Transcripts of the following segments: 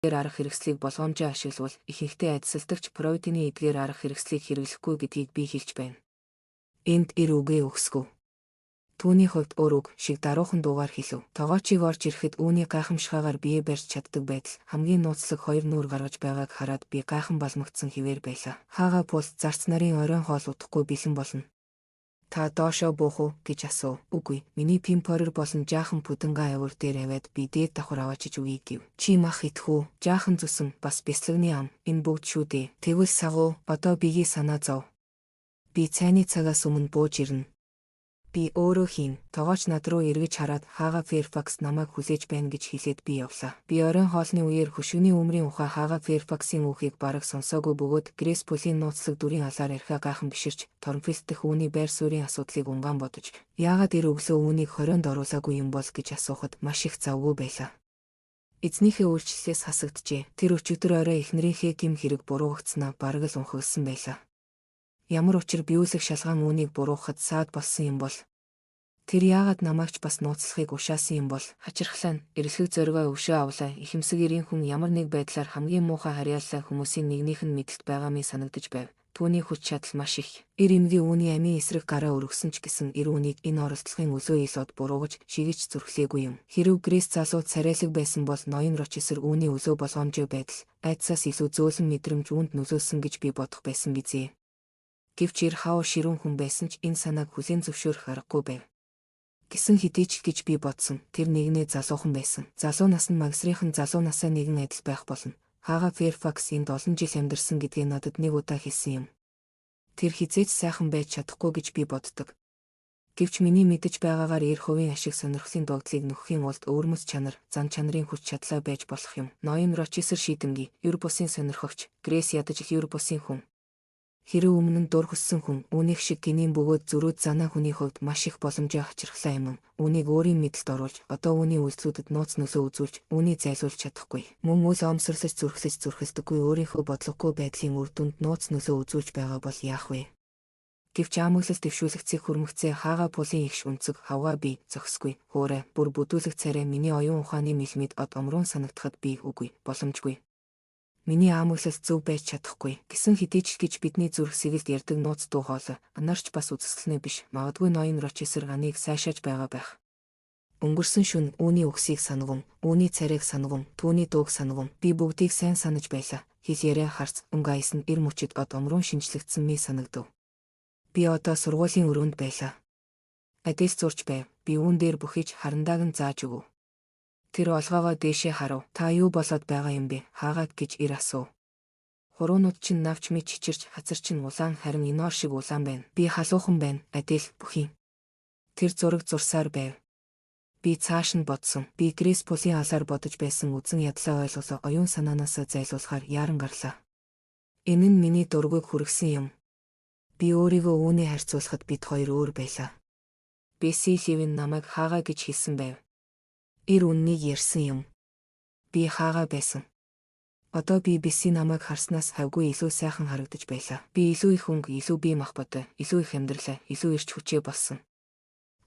Арга хэрэгслийг болгоомжоо ашиглавал ихэнхдээ адисалдагч Фройдын эдгээр арга хэрэгслийг хэрэглэхгүй гэдгийг би хэлж байна. Энд эр үгээ өгсгөв. Түүний хувьд өөр үг шиг даруухан дуугаар хэлэв. Тогоочийг орж ирэхэд үүний гайхамшигаагаар бие барьж чаддаг байдал хамгийн нууцлаг хоёр нүүр гаргаж байгааг хараад би гайхан балмагдсан хэвээр байлаа. Хаага пул зарц нарын оройн хоол удахгүй бэлэн болно. Та доошоо буух уу гэж асуув. Үгүй, миний пимпорер болон жаахан пүдэнга авир дээр аваад би дээд давхар аваачиж өгье гэв. Чи мах идэх үү? Жаахан зүсэн, бас бяслагны ам. Энэ бүгд шүү дээ. Тэгвэл сагуу, одоо биеий санаа зов. Би цайны цагаас өмнө бууж ирнэ. Би өөрөө хийн. Тогооч над руу эргэж хараад хаага Фэрфакс намайг хүлээж байна гэж хэлээд би явлаа. Би оройн хоолны үеэр хөшигний өмрийн ухаан хаага Фэрфаксын үхийг бараг сонсоогүй бөгөөд Грейс Пулийн нууцлаг дүрийн алаар архиа гайхан биширч, Торнфилд дэх үүний байр суурийн асуудлыг унгаан бодож, яагаад эр өглөө үүнийг хорионд оруулаагүй юм бол гэж асуухад маш их завгүй байлаа. Эзнийхээ үйлчлэлээс хасагджээ. Тэр өчигдөр орой эхнэрийнхээ гэм хэрэг буруугдсанаа бараг л унхагласан байлаа. Ямар учир биүүлэг шалгаан үүнийг буруухад саад болсон юм бол? Тэр яагаад намайг ч бас нууцлахыг ушаасан юм бол? Хачирхлаа нь, эрэлхэг зоригоо өвшөө авлаа. Ихэмсэг эрийн хүн ямар нэг байдлаар хамгийн муухай харьяаллаа хүмүүсийн нэгнийх нь мэдлэлт байгаа мий санагдаж байв. Түүний хүч чадал маш их. Эр эмгийн үүний амийн эсрэг гараа өргөсөн ч гэсэн эр үүнийг энэ оролдлогын өлөө ил од буруугаж шигэж зүрхлээгүй юм. Хэрв Грейс залуу царайлаг байсан бол ноён Рочесер үүний өлөө болгоомжтой байдал айдсаас илүү зөөлөн мэдрэмж үүнд нөлөөлсөн гэж би бодох байсан бизээ. Гэвч эр хав ширүүн хүн байсан ч энэ санааг хүлээн зөвшөөрөх аргагүй байв. Гэсэн хэдий ч гэж би бодсон. Тэр нэгнээ залуухан байсан. Залуу нас нь магистрийнхан залуу насаа нэгэн адил байх болно. Хаага Фэрфакс энд олон жил амьдарсан гэдгээ надад нэг удаа хэлсэн юм. Тэр хэзээ ч сайхан байж чадахгүй гэж би боддог. Гэвч миний мэдэж байгаагаар эр хувийн ашиг сонирхлын догдлыг нөхөхийн улд өвөрмөц чанар, зан чанарын хүч чадлаа байж болох юм. Ноён Рочесер шийдэмгий, ер бусын сонирхогч, Грейс ядаж л ер бусын хүн. Хэрэв өмнө нь дур хүссэн хүн үүнийх шиг гинийн бөгөөд зөрүүд занаа хүний хувьд маш их боломжоо хачирхлаа юм. Үүнийг өөрийн мэдлэлд оруулж, одоо үүний үйлдлүүдэд нууц нөлөө үзүүлж, үүний зайлуулж чадахгүй. Мөн үл оомсорлож зүрхлэж зүрхэлдэггүй өөрийнхөө бодлогогүй байдлын үр дүнд нууц нөлөө үзүүлж байгаа бол яах вэ? Гэвч аамаглал дэвшүүлэгцийг хүрмэгцээ хаага пулын эгш өнцөг хавгаа би зохисгүй. Хуурай, бүр бүдүүлэг царай миний оюун ухааны мэлмид од омруун санагдахад би үгүй, боломжгүй. Миний аамаглал зөв байж чадахгүй. Гэсэн хэдий ч гэж бидний зүрх сэгэлд ярьдаг нууц дуу хоолой, анаарч бас үзэсгэлэнэ биш. Магадгүй ноён Рочесер аныг сайшааж байгаа байх. Өнгөрсөн шөнө үүний үгсийг санаван, үүний царайг санаван, түүний дууг санаван. Би бүгдийг сайн санаж байлаа. Хэл яриа харц, өнгө аяс нь эр мөчид од омруун шинжлэгдсэн мий санагдав. Би одоо сургуулийн өрөөнд байлаа. Адил зурж байв. Би үүн дээр бүхийч харандааг нь зааж өгөв. Тэр олгоогоо дээшээ харав. Та юу болоод байгаа юм бэ? Хаагаад гэж эр асуув. Хуруунууд чинь навч мэт чичирч, хацар чинь улаан харин эноор шиг улаан байна. Би халуухан байна. Адил бүхий. Тэр зураг зурсаар байв. Би цааш нь бодсон. Би Грейс Пулын алаар бодож байсан үзэн ядлаа ойлголоо оюун санаанаасаа зайлуулахаар яаран гарлаа. Энэ нь миний дургүйг хүргэсэн юм. Би өөрийгөө үүний харьцуулахад бид хоёр өөр байлаа. Бесси Ливен намайг хаагаа гэж хэлсэн байв. Эр үннийг ярьсан юм. Би хаагаа байсан. Одоо би Бесси намайг харснаас хавгүй илүү сайхан харагдаж байлаа. Би илүү их өнгө, илүү бие махбодой, илүү их амьдралаа, илүү эрч хүчээ болсон.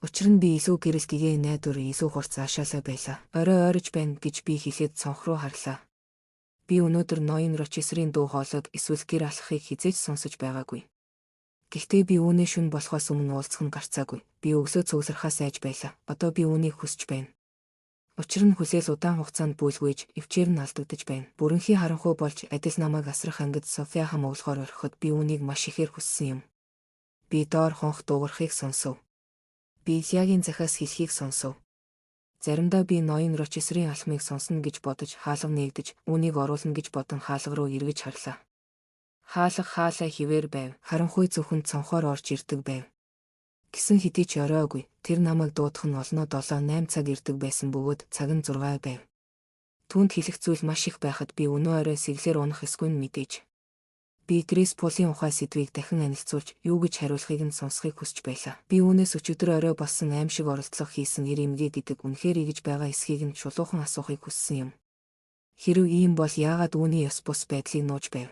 Учир нь би илүү гэрэл гэгээ найдвар, илүү хурц аашаалаа байлаа. Орой ойрож байна гэж би хэлээд цонх руу харлаа. Би өнөөдөр ноён Рочесрийн дуу хоолойг эсвэл гэр алхахыг хэзээ ч сонсож байгаагүй. Гэхдээ би үүний шөнө болохоос өмнө уулзах нь гарцаагүй. Би өглөө цуглархаас айж байлаа. Одоо би үүнийг хүсэж байна. Учир нь хүлээл удаан хугацаанд бүлгүйж, эвчээр нь алдагдаж байна. Бүрэнхий харанхуй болж адил намайг асрах ангид Софиа хам овлохоор орхиход би үүнийг маш ихээр хүссэн юм. Би доор хонх дуугарахыг сонсов. Би Ильягийн захиас хэлхийг сонсов. Заримдаа би ноён Рочесрийн алхмыг сонсно гэж бодож хаалга нээгдэж, үүнийг оруулна гэж бодон хаалга руу эргэж харлаа. Хаалга хаалаа хിവэр байв. Харанхуй зөвхөн цонхоор орж ирдэг байв. Гэсэн хэдий ч оройгүй. Тэр намайг дуудах нь олноо 7 8 цаг ирдэг байсан бөгөөд цаг нь 6 байв. Түүнд хэлэх зүйл маш их байхад би өнөө орой сэглээр унах эсгүй нь мэдээж. Би Грейс Пулын ухаан сэдвийг дахин танилцуулж, юу гэж хариулахыг нь сонсохыг хүсэж байлаа. Би үүнээс өчигдөр орой болсон аймшиг оролдлого хийсэн эр эмгээ гэдэг үнэхээр игэж байгаа эсхийг нь шулуухан асуухыг хүссэн юм. Хэрв ийм бол яагаад үүний ёс бус байдлыг нууж байв?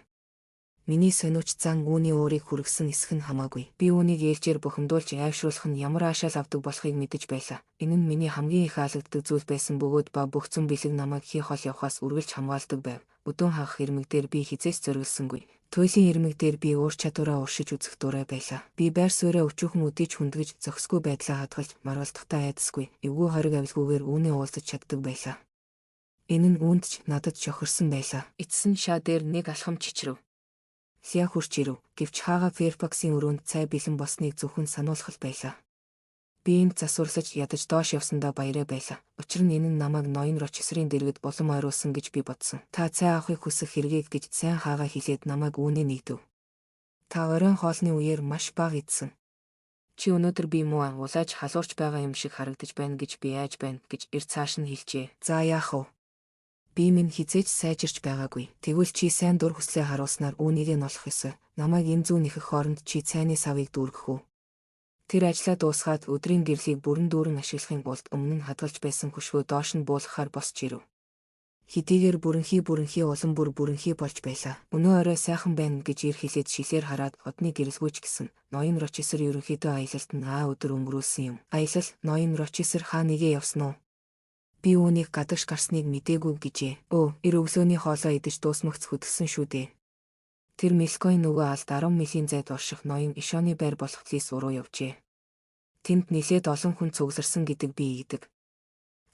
Миний сониуч зан үүний уурыг хүргэсэн эсэх нь хамаагүй. Би үүнийг ээлжээр бухимдуулж аавшруулах нь ямар аашаал авдаг болохыг мэдэж байлаа. Энэ нь миний хамгийн их аалагддаг зүйл байсан бөгөөд ба бүх зун бэлэг намайг хий хол явхаас үргэлж хамгаалдаг байв. Өдөөн хагах ирмэг дээр би хэзээ ч зориглосонгүй. Туйлын ирмэг дээр би уур чадвараа уршиж үзэх дурай байлаа. Би байр сууриа өчүүхэн өдийж хүндгэж зохисгүй байдлаа хадгалж маргалдахдаа айдасгүй, эвгүй хориг авилгүйгээр үүнээ уулзаж чаддаг байлаа. Энэ нь үүнд ч надад шохирсон байлаа. Эцэс нь шаа дээр нэг алхам чичрэв. Лиа хурч ирэв. Гэвч хаага Фэрфаксийн өрөөнд цай бэлэн болсныг зөвхөн сануулах л байлаа. Би энд засварлаж ядаж доош явсандаа баяраа байлаа. Учир нь энэ нь намайг ноён Рочесрийн дэргэд улам ойруулсан гэж би бодсон. Та цай авахыг хүсэх хэргийг гэж сайн хаага хэлээд намайг үүнээ нэгдэв. Та оройн хоолны үеэр маш бага идсэн. Чи өнөөдөр би муу улааж халуурч байгаа юм шиг харагдаж байна гэж би айж байна гэж эр цааш нь хэлжээ. За яах вэ? Би минь хэзээ ч сайжирч байгаагүй. Тэгвэл чи сайн дур хүслээ харуулснаар үүнийгээ нолох ёсой. Намайг энэ зүүн нэхэх хооронд чи цайны савыг дүүргэх үү? Тэр ажлаа дуусгаад өдрийн гэрлийг бүрэн дүүрэн ашиглахын тулд өмнө нь хадгалж байсан хөшгөө доош нь буулгахаар босч ирэв. Хэдийгээр бүрэнхий бүрэнхий улам бүр бүрэнхий болж байлаа. Өнөө орой сайхан байна гэж ир хэлээд шилээр хараад одны гэрэлгүй ч гэсэн ноён Рочесер ерөнхийдөө аялалд нь аа өдөр өнгөрүүлсэн юм. Аялал ноён Рочесер хаа нэгэ явсан уу? Би үүнийг гадагш гарсныг мдээгүй гэжээ. Өө, эр өглөөний хоолоо идэж дуусмагц хөдөлсөн шүү дээ. Тэр Милкойн нөгөө алд 10 милийн зайд орших ноён Ишоны байр болох Лис уруу явжээ. Тэнд нилээд олон хүн цугларсан гэдэг би ийдэг.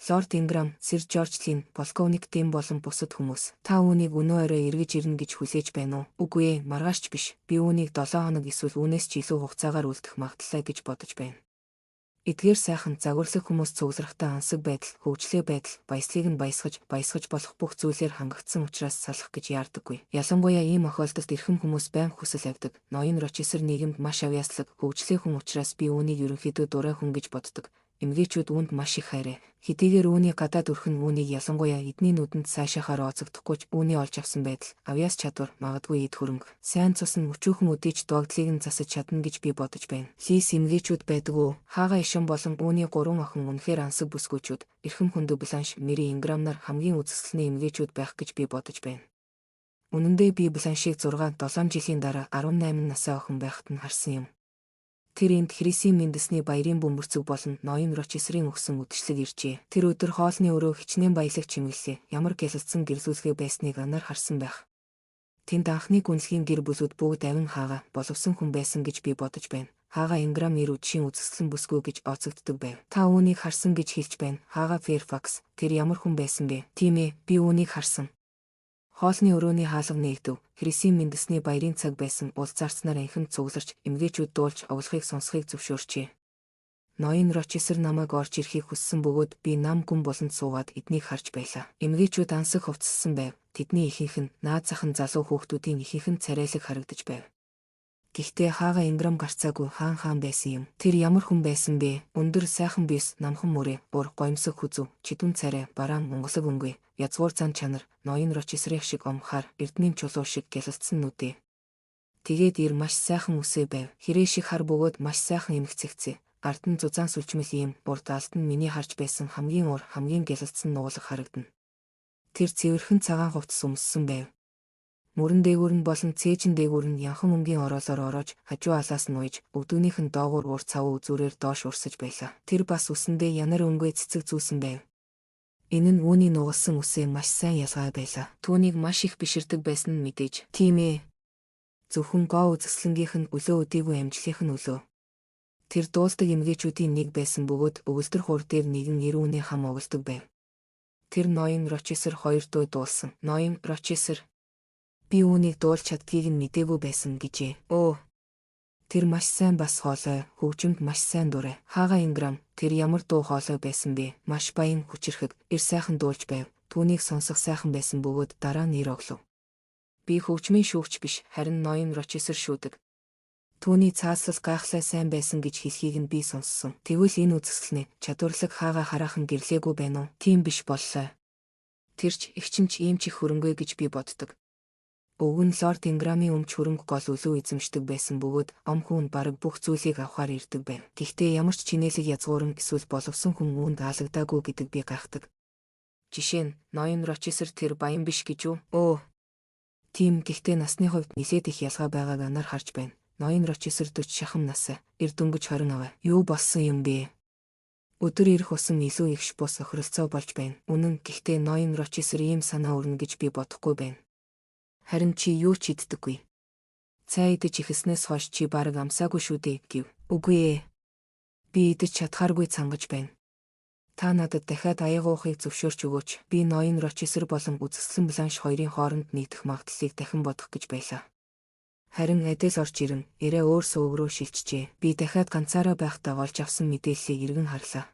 Лорд Инграм, Сэр Жорж Лин, полковник Дэм болон бусад хүмүүс. Та үүнийг өнөө орой эргэж ирнэ гэж хүлээж байна уу? Үгүй ээ, маргааш ч биш. Би үүнийг 7 хоног эсвэл үүнээс ч илүү хугацаагаар үлдэх магадлалтай гэж бодож байна. Эдгээр сайхан загварлаг хүмүүс цугларахдаа ансаг байдал, хөгжлөө байдал, баясгалыг нь баясгаж, баясгаж болох бүх зүйлээр хангагдсан учраас салах гэж яардаггүй. Ялангуяа ийм охиолдолд эрхэм хүмүүс байнга хүсэл авдаг. Ноён Рочесер нийгэмд маш авьяаслаг, хөгжлөө хүн учраас би үүнийг ерөнхийдөө дурай хүн гэж боддог. Эмгээчүүд үүнд маш их хайраа. Хэдийгээр үүний гадаад өрх нь үүнийг ялангуяа эдний нүдэнд сайшаахаар онцогдохгүй ч үүний олж авсан байдал, авьяас чадвар, магадгүй эд хөрөнгө, сайн цус нь өчүүхэн өдийч догдлыг нь засаж чадна гэж би бодож байна. Лис эмгээчүүд байдаг уу? Хаага ишин болон үүний гурван охин үнэхээр ансаг бүсгүйчүүд, эрхэм хүндэ Бланш, Мэри Инграм нар хамгийн үзэсгэлэнний эмгээчүүд байх гэж би бодож байна. Үнэндээ би Бланшийг 6 7 жилийн дараа 18 настай охин байхад нь харсан юм. Тэр энд Хрисийн мэндэлсний баярын бөмбөрцөг болон ноён Рочесрийн өгсөн үдшилэг иржээ. Тэр өдөр хоолны өрөө хичнээн баялаг чимэглэе. Ямар гялалзсан гэрлүүлгээ байсныг анаар харсан байх. Тэнд анхны гүнзгийм гэр бүлүүд бүгд авин хаага боловсон хүн байсан гэж би бодож байна. Хаага Инграм эр үдшийн үзэсгэлэн бүсгүй гэж онцогддог байв. Та үүнийг харсан гэж хэлж байна. Хаага Фэрфакс тэр ямар хүн байсан бэ? Тийм ээ, би үүнийг харсан. Хоолны өрөөний хаалга нээгдэв. Хрисийн мэндэлсний баярын цаг байсан уулзаарснаар анхинд цугларч эмгээчүүд дуулж овлохыг сонсохыг зөвшөөрчээ. Ноён Рочесер намайг орж ирэхийг хүссэн бөгөөд би нам гүн буланд суугаад эднийг харж байлаа. Эмгээчүүд ансаг хувцасласан байв. Тэдний ихэнх нь наад зах нь залуу хүүхдүүдийн ихэнх нь царайлаг харагдаж байв. Гэхдээ хаага Инграм гарцаагүй хаан хаан байсан юм. Тэр ямар хүн байсан бэ? Өндөр сайхан бис, намхан мөрөө, ур, гоёмсог хүзүү, чидүн царай, бараан, монголог өнгө, язгуур зан чанар, ноён Рочесрэх шиг омхаар, эрдэнийн чулуу шиг гялалцсан нүдээ. Тэгээд ир маш сайхан үсээ байв. Хэрээ шиг хар бөгөөд маш сайхан эмх цэгцээ. Ард нь зузаан сүлжмэл ийм, урд алд нь миний харж байсан хамгийн ур, хамгийн гялалцсан нугалга харагдана. Тэр цэвэрхэн цагаан хувцас өмссөн байв. Мөрөн дээгүүр нь болон цээжин дээгүүр нь янхан өнгийн ороолоор ороож, хажуу алаас нь уяж, өвдөгнийх нь доогуур уур цавуу үзүүрээр доош урсаж байлаа. Тэр бас үсэндээ янар өнгөө цэцэг зүүсэн байв. Энэ нь үүний нугалсан үсээ маш сайн ялгаа байлаа. Түүнийг маш их биширдэг байсан нь мэдээж. Тийм ээ. Зөвхөн гоо үзэсгэлэнгийнх нь өлөө өдийгүй амжилтынх нь өлөө. Тэр дуулдаг эмгээчүүдийн нэг байсан бөгөөд өгөлдөр хуур дээр нэгэн эр үүний хам оголдог байв. Тэр ноён Рочесер хоёр дуу дуулсан. Ноён Рочесер. Би үүнийг дуулж чаддгийг нь мдээгүй байсан гэжээ. Өө. Тэр маш сайн бас хоолой, хөгжимд маш сайн дурай. Хаага Инграм, тэр ямар дуу хоолой байсан бэ? Маш баян, хүчирхэг, эр сайхан дуулж байв. Түүнийг сонсох сайхан байсан бөгөөд дараа нь эр оглов. Би хөгжмийн шүүгч биш, харин ноён Рочесер шүүдэг. Түүний цааслал гайхлай сайн байсан гэж хэлхийг нь би сонссон. Тэгвэл энэ үзэсгэлэнээ чадварлаг хаага хараахан гэрлээгүй байна уу? Тийм биш боллоо. Тэр ч эгч нь ч ийм ч их хөрөнгөө гэж би боддог. Уг нь Лорд Инграмын өмч хөрөнгө гол өлөө эзэмшдэг байсан бөгөөд ом хүн бараг бүх зүйлийг авахар ирдэг байв. Гэхдээ ямар ч чинээлэг язгууран эсвэл боловсон хүн үүнд таалагдаагүй гэдэг би гайхдаг. Жишээ нь, ноён Рочесер тэр баян биш гэж үү? Өө. Тийм, гэхдээ насны хувьд нилээд их ялгаа байгааг анаар харж байна. Ноён Рочесер 40 шахам насаа, эр дөнгөж 20 аваа. Юу болсон юм бэ? Өдөр ирэх усам илүү их бус охиролцоо болж байна. Үнэн, гэхдээ ноён Рочесер ийм санаа өрнө гэж би бодохгүй байна. Харин чи юу ч иддэггүй. Цай идэж ихэснээс хойш чи бараг амсаагүй шүү дээ, гэв. Үгүй ээ. Би идэж чадхааргүй цангаж байна. Та надад дахиад аяга уухыг зөвшөөрч өгөөч. Би ноён Рочесер болон үзэсгэлэн Бланш хоёрын хооронд нэгдэх магадлалыг дахин бодох гэж байлаа. Харин Адель орж ирэн, ирээ өөр сувг руу шилжжээ. Би дахиад ганцаараа байхдаа олж авсан мэдээллийг эргэн харлаа.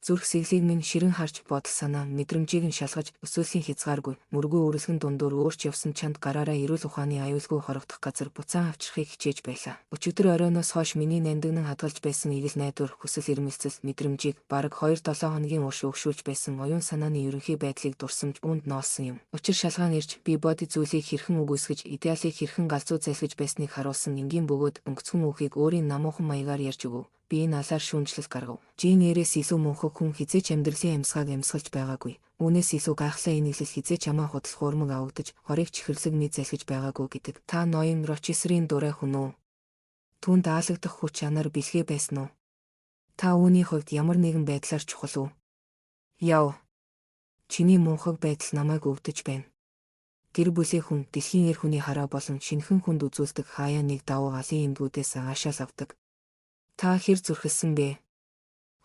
Зүрх сэглийг минь ширэн харж бодол санаа мэдрэмжийг нь шалгаж өсөөллийн хязгааргүй мөргүй үрэлхэн дундуур өөрч явсан чанд гараараа эрүүл ухааны аюулгүй хорогдох газар буцаан авчрахыг хичээж байлаа. Өчигдөр оройноос хойш миний нандинан хадгалж байсан игэл найдвар, хүсэл эрмэлзэл, мэдрэмжийг бараг 2-7 хоногийн турш өгшүүлж байсан оюун санааны ерөнхий байдлыг дурсамж үүнд ноолсон юм. Учир шалгаан ирж би боди зүйлийг хэрхэн үгүйсгэж, идеалыг хэрхэн галзуу залхиж байсныг харуулсан энгийн бөгөөд өнгөцгөн үхийг өөрийн намуухан маягаар ярьж өгөв. Би энэ алаар шүүмжлэл гаргав. Жин Эрээс илүү мунхаг хүн хэзээ ч амьдралын амьсгааг амьсгалж байгаагүй. Үүнээс илүү гайхлаа энэглэл хэзээ ч амаа худал хуурмаг авагдаж, хорыг чихэрлэг мэд залхиж байгаагүй гэдэг. Та ноён Рочесрийн дурай хүн үү? Түүнд аалагдах хүч чанар бэлгээ байсан уу? Та үүний хувьд ямар нэгэн байдлаар чухал уу? Яв. Чиний мунхаг байдал намайг өвдөж байна. Гэр бүлийн хүн, дэлхийн эр хүний хараа болон шинэхэн хүнд үзүүлдэг хаяа нэг давуу алын эмгүүдээс аашаал авдаг. Та хэр зүрхэлсэн бэ?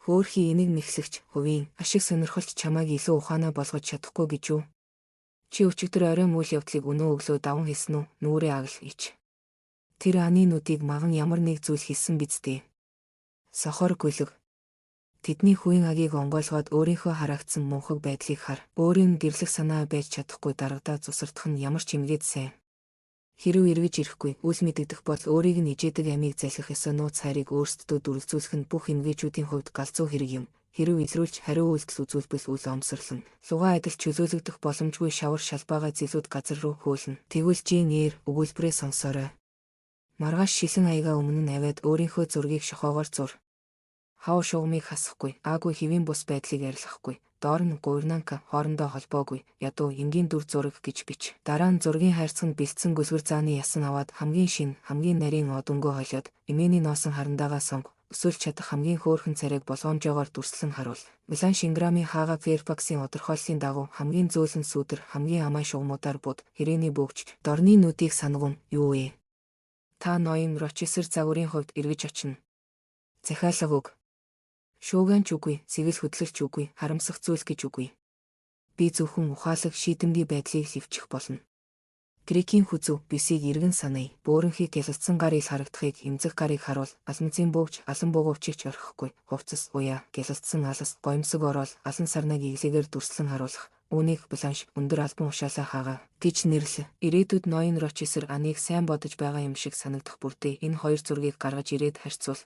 Хөөхий энийг мэхлэгч, хувийн ашиг сонирхолч чамайг илүү ухаанаа болгож чадахгүй гэж үү? Чи өчигдөр оройн үйл явдлыг өнөө өглөө даван хэлсэн үү? Нүрээ агл ич. Тэр аны нүдийг маган ямар нэг зүйл хэлсэн биз дээ. Сохор гүлэг. Тэдний хувийн агийг онгойлгоод өөрийнхөө харагдсан мунхаг байдлыг хар. Өөрийн гэрлэх санаа байж чадахгүй дарагдаа цусардах нь ямар ч эмгээд сайн. Хэрв эргэж ирэхгүй, үл мэдэгдэх бол өөрийг нь ижээдэг амийг залхих ёсой нууц хайрыг өөрсдөдөө дүрлзүүлэх нь бүх эмгээчүүдийн хувьд галзуу хэрэг юм. Хэрв илрүүлж хариу үйлдэл үзүүлбэл үл омсорлоно. Лугаа адил чөлөөлөгдөх боломжгүй шавар шалбаагаа зэлүүд газар руу хөөлнө. Тэгвэл Жин Эр өгүүлбэрээ сонсоорой. Маргааш шилэн аягаа өмнө нь аваад өөрийнхөө зургийг шохоогоор зур. Хав шугамыг хасахгүй, аагүй хэвийн бус байдлыг арилгахгүй. Доор нь гувернанка хоорондоо холбоогүй, ядуу энгийн дүр зураг гэж бич. Дараа нь зургийн хайрцагт бэлдсэн гөлгөр зааны ясан аваад хамгийн шинэ, хамгийн нарийн од өнгөө холиод, эмээний ноосон харандаага сонго, өсөөлж чадах хамгийн хөөрхөн царайг болгоомжоогоор дүрслэн харуул. Бланш Инграмын хаага Фэрфаксийн удирхойллын дагуу хамгийн зөөлөн сүүдэр, хамгийн амай шугамуудаар буд, хэрээний бөөгч, дорны нүдийг сангун, юу вэ? Та ноён Рочесер загварын хувьд эргэж очино. Захиалга өг. Шуугиан ч үгүй, сэгэл хөдлөл ч үгүй, харамсах зүйл гэж үгүй. Би зөвхөн ухаалаг шийдэмгий байдлыг л эвчих болно. Грекийн хүзүү бисийг эргэн саная. Бөөрөнхий гялалцсан гар ил харагдахыг эмзэг гарыг харуул, алмазын бөөгч, алан буугуувчийг ч орхихгүй. Хувцас, уяа, гялалцсан алас, гоёмсог ороол, алан сарнайг эглэгээр дүрслэн харуулах. Үүнийг Бланш өндөр албан тушаалаа хаагаа гэж нэрлэ. Ирээдүйд ноён Рочесер Аныг сайн бодож байгаа юм шиг санагдах бүрдээ энэ хоёр зургийг гаргаж ирээд харьцуул.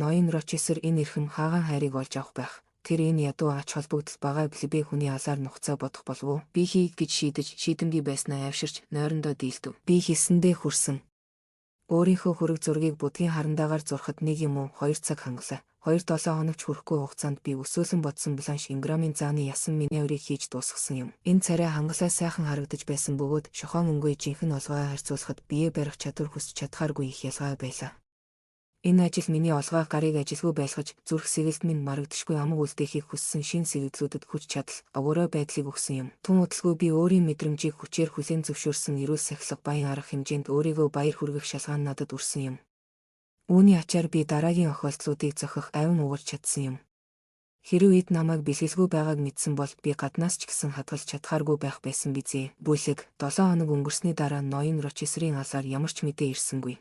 Ноён Рочесер энэ эрхэм хаагаан хайрыг олж авах байх. Тэр энэ ядуу ач холбогдол бага плебей хүний алаар нухацаа бодох болов уу? Би хий гэж шийдэж, шийдэмгий байснаа авширч нойрондоо дийлдэв. Би хэлсэндээ хүрсэн. Өөрийнхөө хөрөг зургийг будгийн харандаагаар зурхад нэг юм уу 2 цаг хангалаа. 2-7 хоногч хүрэхгүй хугацаанд би өсөөлөн бодсон Бланш Инграмын зааны ясан миниатюрыг хийж дуусгасан юм. Энэ царай хангалаа сайхан харагдаж байсан бөгөөд шохоон өнгөй жинхэнэ олгойг харьцуулахад бие барих чадвар хүсч чадхааргүй их ялгаа байлаа. Энэ ажил миний олгой гарыг ажилгүй байлгаж, зүрх сэгэлд минь марагдашгүй амаг үлдээхийг хүссэн шинэ сэгэлдлүүдэд хүч чадал, огоорой байдлыг өгсөн юм. Тун удалгүй би өөрийн мэдрэмжийг хүчээр хүлээн зөвшөөрсөн эрүүл сахилга баян арга хэмжээнд өөрийгөө баяр хүргэх шалгаан надад өрсөн юм. Үүний ачаар би дараагийн охиолдлуудыг зохих авин угарч чадсан юм. Хэрэв эд намайг бэлгэлгүй байгааг мэдсэн бол би гаднаас ч гэсэн хадгалж чадхааргүй байх байсан бизээ. Бүлэг 7 хоног өнгөрсний дараа ноён Рочесрийн алаар ямар ч мэдээ ирсэнгүй.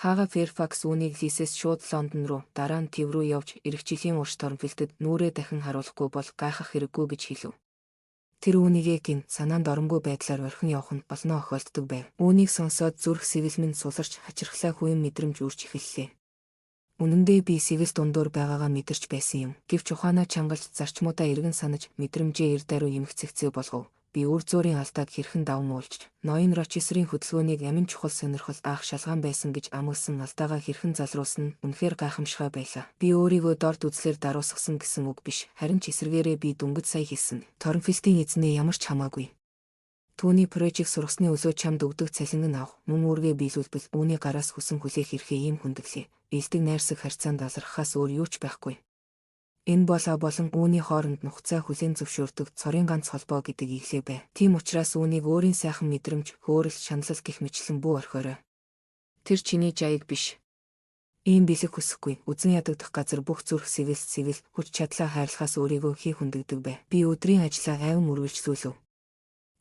Хаага Фэрфакс үүнийг Лисээс шууд Лондон руу, дараа нь Төв рүү явж, ирэх жилийн урш Торнфилдэд нүрээ дахин харуулахгүй бол гайхах хэрэггүй гэж хэлв. Тэр үүнийгээ гин санаанд оромгүй байдлаар орхин явах нь олноо охиолддог байв. Үүнийг сонсоод зүрх сэвэл минь суларч хачирхлаа хүүн мэдрэмж үрж эхэллээ. Үнэндээ би сэвэл дундуур байгаагаа мэдэрч байсан юм. Гэвч ухаанаа чангалж зарчмуудаа эргэн санаж мэдрэмжээ эр даруй эмхцэгцээ болгов. Би үр зуурын алдааг хэрхэн даван уулж, ноён Рочесрийн хөдөлгөөнийг амин чухал сонирхол аах шалгаан байсан гэж амгалсан алдаагаа хэрхэн залруулсан нь үнэхээр гайхамшигай байлаа. Би өөрийгөө дорд үзлээр даруусгасан гэсэн үг биш, харин ч эсрэгээрээ би дөнгөж сая хэлсэн. Торнфилдийн эзнээ ямар ч хамаагүй. Түүний прожиг сургасны өлөө чамд өгдөг цалинг нь авах, мөн үүргээ биелүүлбэл үүний гараас хүсэн хүлээх эрхээ ийм хүндэглэе. Илдэг найрсаг харьцаанд алрахаас өөр юу ч байхгүй. Энэ бол А болон үүний хооронд нухацаа хүлээн зөвшөөрдөг цорын ганц холбоо гэдэг иглээ бай. Тийм учраас үүнийг өөрийн сайхан мэдрэмж, хөөрөл, шаналл гэх мэтлэн бүү орхиорой. Тэр чиний жаяг биш. Ийм бэлэг хүсэхгүй, үзэн ядагдах газар бүх зүрх сэвэл сэвэл хүч чадлаа хайрлахаас өөрийгөө хий хүндэгдэг бай. Би өдрийн ажлаа айван үргэлжлүүлв.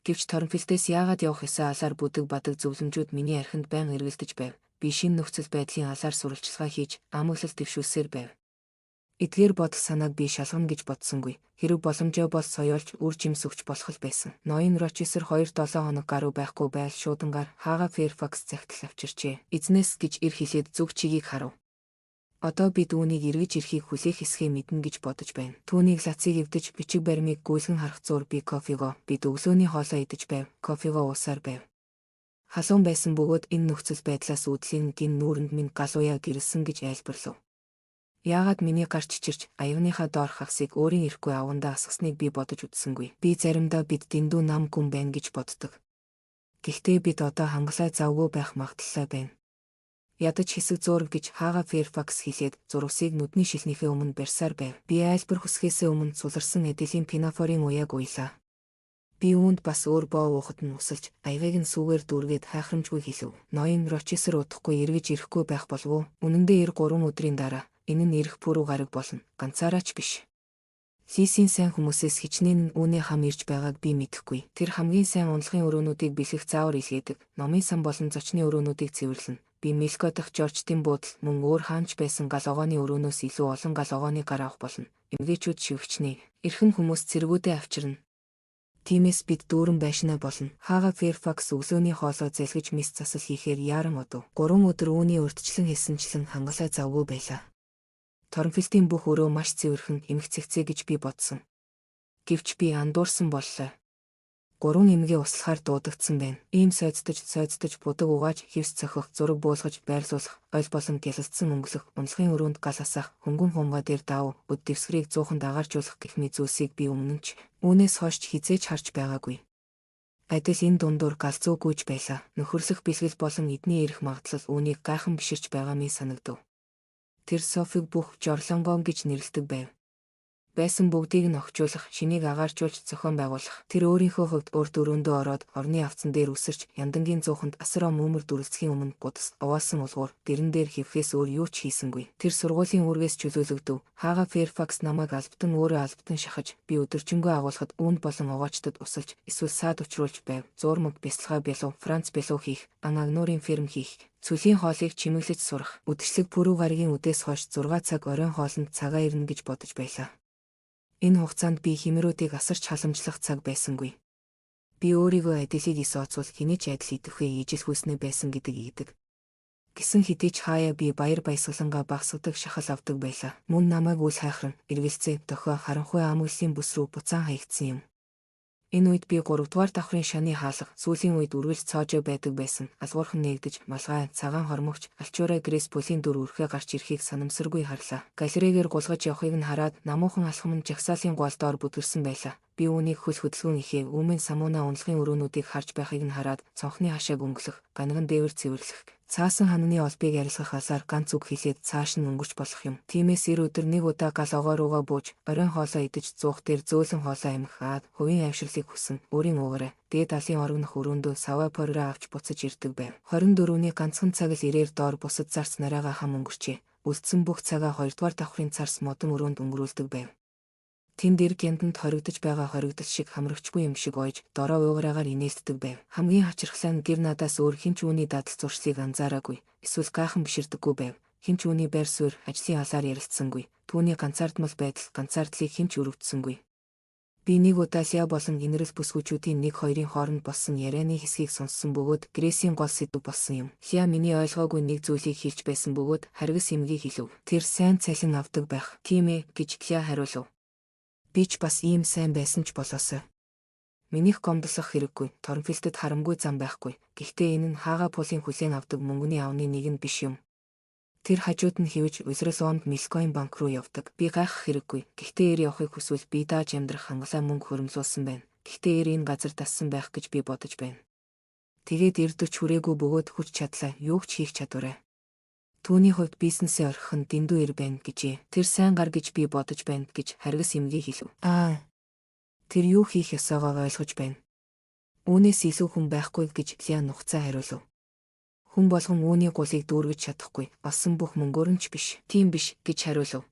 Гэвч Торнфилдээс яагаад явах ёсоо алаар бүдэг бадаг зөвлөмжүүд миний архинд байн эргэлдэж байв. Би шинэ нөхцөл байдлын алаар сурвалжлагаа хийж, амгалалт дэвшүүлсээр байв. Эдгээр бодол санааг би шалгана гэж бодсонгүй. Хэрэг боломжоо бол соёолж үр жимс өгч болох л байсан. Ноён Рочесер 2-7 хоног гаруй байхгүй байл шуудангаар хаага Фэрфакс захидал авчирчээ. Эзнээс гэж ир хэлээд зүг чигийг харав. Одоо бид үүнийг эргэж ирэхийг хүлээх эсхээ мэднэ гэж бодож байна. Түүнийг лацыг эвдэж бичиг баримыг гүйлгэн харах зуур би кофего бид өглөөний хоолоо идэж байв. Кофего уусаар байв. Халуун байсан бөгөөд энэ нөхцөл байдлаас үүдлийн гин нүүрэнд минь галууяа гэрэлсэн гэж айлбарлав. Яагаад миний гар чичирч аягныхаа доор хагасыг өөрийн ирэхгүй авандаа асгасныг би бодож үзсэнгүй. Би заримдаа бид дэндүү нам гүн байна гэж боддог. Гэхдээ бид одоо хангалаа завгүй байх магадлалтай байна. Ядаж хэсэг зуурв гэж хаага Фэрфакс хэлээд зурвасыг нүдний шилнийхээ өмнө барьсаар байв. Би айлбар хүсгээсээ өмнө суларсан эдэлийн пинафорын уяаг уйлаа. Би үүнд бас өөр боо уухад нь усалж, аягыг нь сүүгээр дүүргээд хайхрамжгүй хэлэв. Ноён Рочесер удахгүй эргэж ирэхгүй байх болов уу? Үнэн дээр 3 өдрийн дараа энэ нь ирэх пүрэв гараг болно. Ганцаараа ч биш. Лисийн сайн хүмүүсээс хичнээн нь үүний хам ирж байгааг би мэдэхгүй. Тэр хамгийн сайн унлахын өрөөнүүдийг бэлгэх заавар илгээдэг. Номын сан болон зочны өрөөнүүдийг цэвэрлэнэ. Би Мелко дахь Жоржтын буудал мөн өөр хаанч байсан гал огооны өрөөнөөс илүү олон гал огооны гар авах болно. Эмгээчүүд шивгчнэ. Эрхэм хүмүүс цэргүүдээ авчирна. Тиймээс бид дүүрэн байшнаа болно. Хаага Фэрфакс өглөөний хоолоо зэлгэж мис засал хийхээр яаран одов. 3 өдөр үүний урьдчилан хэлсэнчлэн хангалаа завгүй байлаа. Торнфилдийн бүх өрөө маш цэвэрхэн эмх цэгцээ гэж би бодсон. Гэвч би андуурсан боллоо. 3 эмгээ услахаар дуудагдсан байна. Ийм сойцдож сойцдож будаг угааж хевс цохих, зураг буулгаж байрлуулах, ойл болон гялалцсан өнгөлөх, унлахын өрөөнд гал асаах, хөнгөн хумгаа дээр даав, өд дэвсгэрийг зууханд агааржуулах гэх мэт зүйлсийг би өмнө нь ч үүнээс хойш ч хэзээ ч харж байгаагүй. Адил энэ дундуур галзуугүйж байлаа. Нөхөрлөх бэлгэл болон эдний ирэх магадлал үүнийг гайхан биширч байгаа минь санагдав. Тэр Софиг бүх Жорлонгон гэж нэрлэдэг байв. Байсан бүгдийг нь огчуулах, шинийг агааржуулж зохион байгуулах. Тэр өөрийнхөө хувьд урд өрөөндөө ороод орны авцан дээр үсэрч яндангийн зууханд асар ом үүмэр дүрлцхийн өмнө гудас овоолсон улгуур дэрэн дээр хэвхээс өөр юу ч хийсэнгүй. Тэр сургуулийн үүргээс чөлөөлөгдөв. Хаага Фэрфакс намайг албатан өөрөө албатан шахаж би өдөржингөө агуулхад үүнд болон овоочдод усалж эсвэл саад учруулж байв. Зуурмаг бясалгаа бялуу, Франц бялуу хийх, ан агнуурын ферм хийх, цөлийн хоолыг чимэглэж сурах. Үдшилэг пүрэв гарагийн үдээс хойш 6 цаг оройн хоолнд цагаа ирнэ гэж бодож байлаа. Энэ хугацаанд би химэрүүдийг асарч халамжлах цаг байсангүй. Би өөрийгөө адилыг ис оцвол хэний ч адил идэвхээ ижил хүйснэ байсан гэдэг ийдэг. Гисэн хэдий ч хаяа би баяр баясгалангаа багасгадаг шахал авдаг байлаа. Мөн намайг үл хайхран, эргэлзээ, дохио, харанхуй амгаллын бүс рүү буцаан хаягдсан юм. Энэ үед би 3 дугаар давхрын шаны хаалга сүүлийн үед үргэлж цоожоо байдаг байсан. Алгуурхан нээгдэж, малгай, цагаан хормогч, алчуурай Грейс бүлийн дүр өрхөө гарч ирэхийг санамсаргүй харлаа. Галерейгээр гулгаж явахыг нь хараад намуухан алхам нь жагсаалын гол доор бүдгэрсэн байлаа. Би үүнийг хөл хөдөлгөөн ихээ өмнө самууна унлахын өрөөнүүдийг харж байхыг нь хараад цонхны хашааг өнгөлөх, ганаган дээвэр цэвэрлэх, цаасан хананы олбыг арилгах алаар ганц үг хэлээд цааш нь өнгөрч болох юм. Тиймээс эр өдөр нэг удаа гал огоо руугаа бууж, оройн хоолоо идэж зуух дээр зөөлөн хоолоо амих аад хувийн авширлыг хүсэн, өөрийн уугаарай. Дээд алын орогнох өрөөндөө савай порироо авч буцаж ирдэг байв. 24-ний ганцхан цаг л ирээр доор бусад зарц нарайгаа хам өнгөрчээ. Үлдсэн бүх цагаа 2 дугаар давхрын царс модон өрөөнд өнгөрүүлдэг байв. Тэнд эр гянданд хоригдож байгаа хоригдол шиг хамрагчгүй юм шиг ойж дорой уугаараагаар инээлтдэг байв. Хамгийн хачирхлаа нь гэр надаас өөр хэн ч үүний дадал зуршлыг анзаараагүй, эсвэл гайхан биширдэггүй байв. Хэн ч үүний байр суурь, ажлын алаар ярилцсангүй. Түүний ганцаардмал байдал, ганцаардлыг хэн ч өрөвдсөнгүй. Би нэг удаа Лиа болон инэрэл бүсгүүчүүдийн нэг хоёрын хооронд болсон ярианы хэсгийг сонссон бөгөөд Грейсийн гол сэдэв болсон юм. Лиа миний ойлгоогүй нэг зүйлийг хэлж байсан бөгөөд харгас эмгийг хэлэв. Тэр сайн цалин авдаг байх. Тийм ээ гэж Лиа хариулав. Би ч бас ийм сайн байсан ч болоосой. Минийх гомдлох хэрэггүй, Торнфилдэд харамгүй зам байхгүй. Гэхдээ энэ нь хаага пулын хүлээн авдаг мөнгөний авны нэг нь биш юм. Тэр хажууд нь хэвж Улирал онд Милкоин банк руу явдаг. Би гайхах хэрэггүй. Гэхдээ эр явахыг хүсвэл би дааж амьдрах хангалаа мөнгө хөрөмлүүлсэн байна. Гэхдээ эр энэ газар дассан байх гэж би бодож байна. Тэгээд эр 40 хүрээгүй бөгөөд хүч чадлаа юу ч хийх чадвараа. Түүний хувьд бизнесээ орхих нь дэндүү эр байна гэжээ. Тэр сайн гар гэж би бодож байна гэж харгас эмгий хэлв. Аа. Тэр юу хийх ёсоогоо ойлгож байна. Үүнээс илүү хүн байхгүй гэж Лиа нухацаа хариулв. Хүн болгон үүний гулыг дүүргэж чадахгүй, олсон бүх мөнгөөр нь ч биш. Тийм биш гэж хариулв.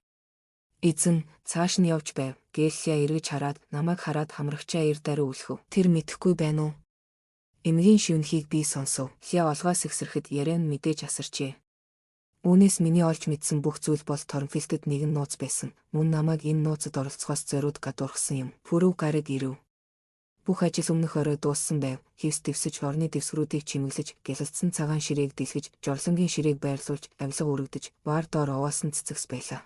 Эзэн цааш нь явж байв. Гээл Лиа эргэж хараад намайг хараад хамрагчаа эр даруй үлхэв. Тэр мэдэхгүй байна уу? Эмгийн шивнэхийг би сонсов. Лиа олгоос сэгсрэхэд яриа нь мэдээж асарчээ. Үүнээс миний олж мэдсэн бүх зүйл бол Торнфилдэд нэгэн нууц байсан. Мөн намайг энэ нууцад оролцохоос зориуд гадуурхсан юм. Пүрэв гараг ирэв. Бүх ажил өмнөх орой дууссан байв. Хевс дэвсэж, орны дэвсгэрүүдийг чимэглэж, гялалзсан цагаан ширээг дэлгэж, жорлонгийн ширээг байрлуулж, авилга өргөдөж, ваар доор овоосон цэцэгс байлаа.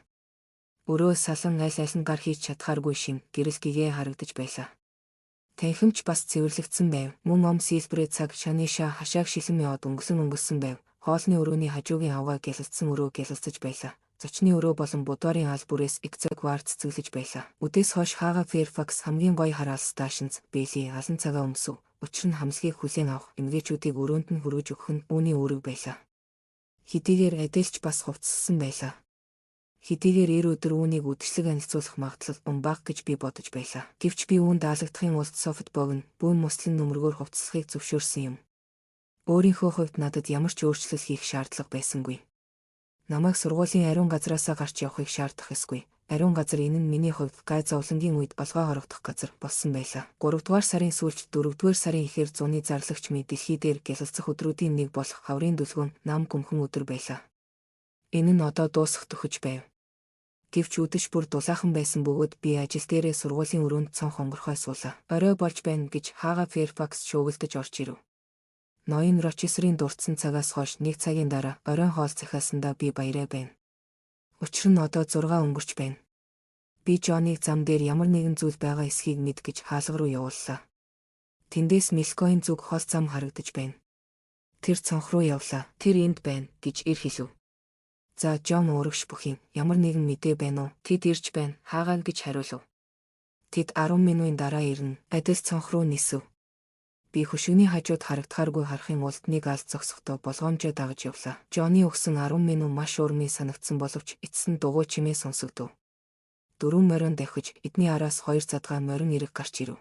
Өрөө салан аль аль нь гар хийж чадхааргүй шим, гэрэл гэгээ харагдаж байлаа. Танхимч бас цэвэрлэгдсэн байв. Мөн ом сэлбрээ цаг шаны ша хашааг шилэн яваад өнгөлөн өнгөссөн байв. Хоолны өрөөний хажуугийн авгаа гялалзсан өрөө гялалзаж байлаа. Зочны өрөө болон будуарын аал бүрээс их цаг ваар цэцэглэж байлаа. Үдээс хойш хаага Фэйрфакс хамгийн гоё хараал сташнз Бэли алан цагаа өмсөв. Учир нь хамсгийг хүлээн авах эмгээчүүдийг өрөөнд нь хүргэж өгөх нь үүний үүрэг байлаа. Хэдийгээр Адельч бас хувцасласан байлаа. Хэдийгээр эр өдөр үүнийг үдшилэг танилцуулах магадлал ун бага гэж би бодож байлаа. Гэвч би үүнд даалгадахын улд Софт богино, бүүн муслан нүмергөөр хувцаслахыг зөвшөөрсөн юм. Өөрийнхөө хувьд надад ямар ч өөрчлөлт хийх шаардлага байсангүй. Намайг сургуулийн ариун газраасаа гарч явахыг шаардах ёсгүй. Ариун газар энэ нь миний хувьд гай зовлонгийн үед олгой хорогдох газар болсон байлаа. 3 дугаар сарын сүүлд 4 дугаар сарын эхээр зуны зарлагч ми дэлхий дээр гялалзах өдрүүдийн нэг болох хаврын дүлгөөн нам гүмхэн өдөр байлаа. Энэ нь одоо дуусах төхөж байв. Гэвч үдэш бүр дулаахан байсан бөгөөд би ажил дээрээ сургуулийн өрөөнд цонх онгорхой суулаа. Орой болж байна гэж хаага Фэйрфакс шүүгэлдэж орж ирэв. Ноён Рочесрийн дурдсан цагаас хойш нэг цагийн дараа оройн хоол захиалсандаа би баяраа байна. Учир нь одоо 6 өнгөрч байна. Би Джоныг зам дээр ямар нэгэн зүйл байгаа эсхийг мэд гэж хаалга руу явууллаа. Тэндээс Милкоийн зүг хол зам харагдаж байна. Тэр цонх руу явлаа. Тэр энд байна гэж эр хэлв. За Джон уурагш бүхийн ямар нэгэн мэдээ байна уу? Тэд ирж байна. Хаагаа гэж хариулв. Тэд 10 минутын дараа ирнэ. Адил цонх руу нисэв. Би хөшигний хажууд харагдахааргүй харахын улд нэг алд зогсохдоо болгоомжоо дагаж явлаа. Джонны өгсөн 10 минут маш урмын санагдсан боловч эцэс нь дугуй чимээ сонсогдов. 4 морин давхиж эдний араас 2 задгаа морин эрэг гарч ирэв.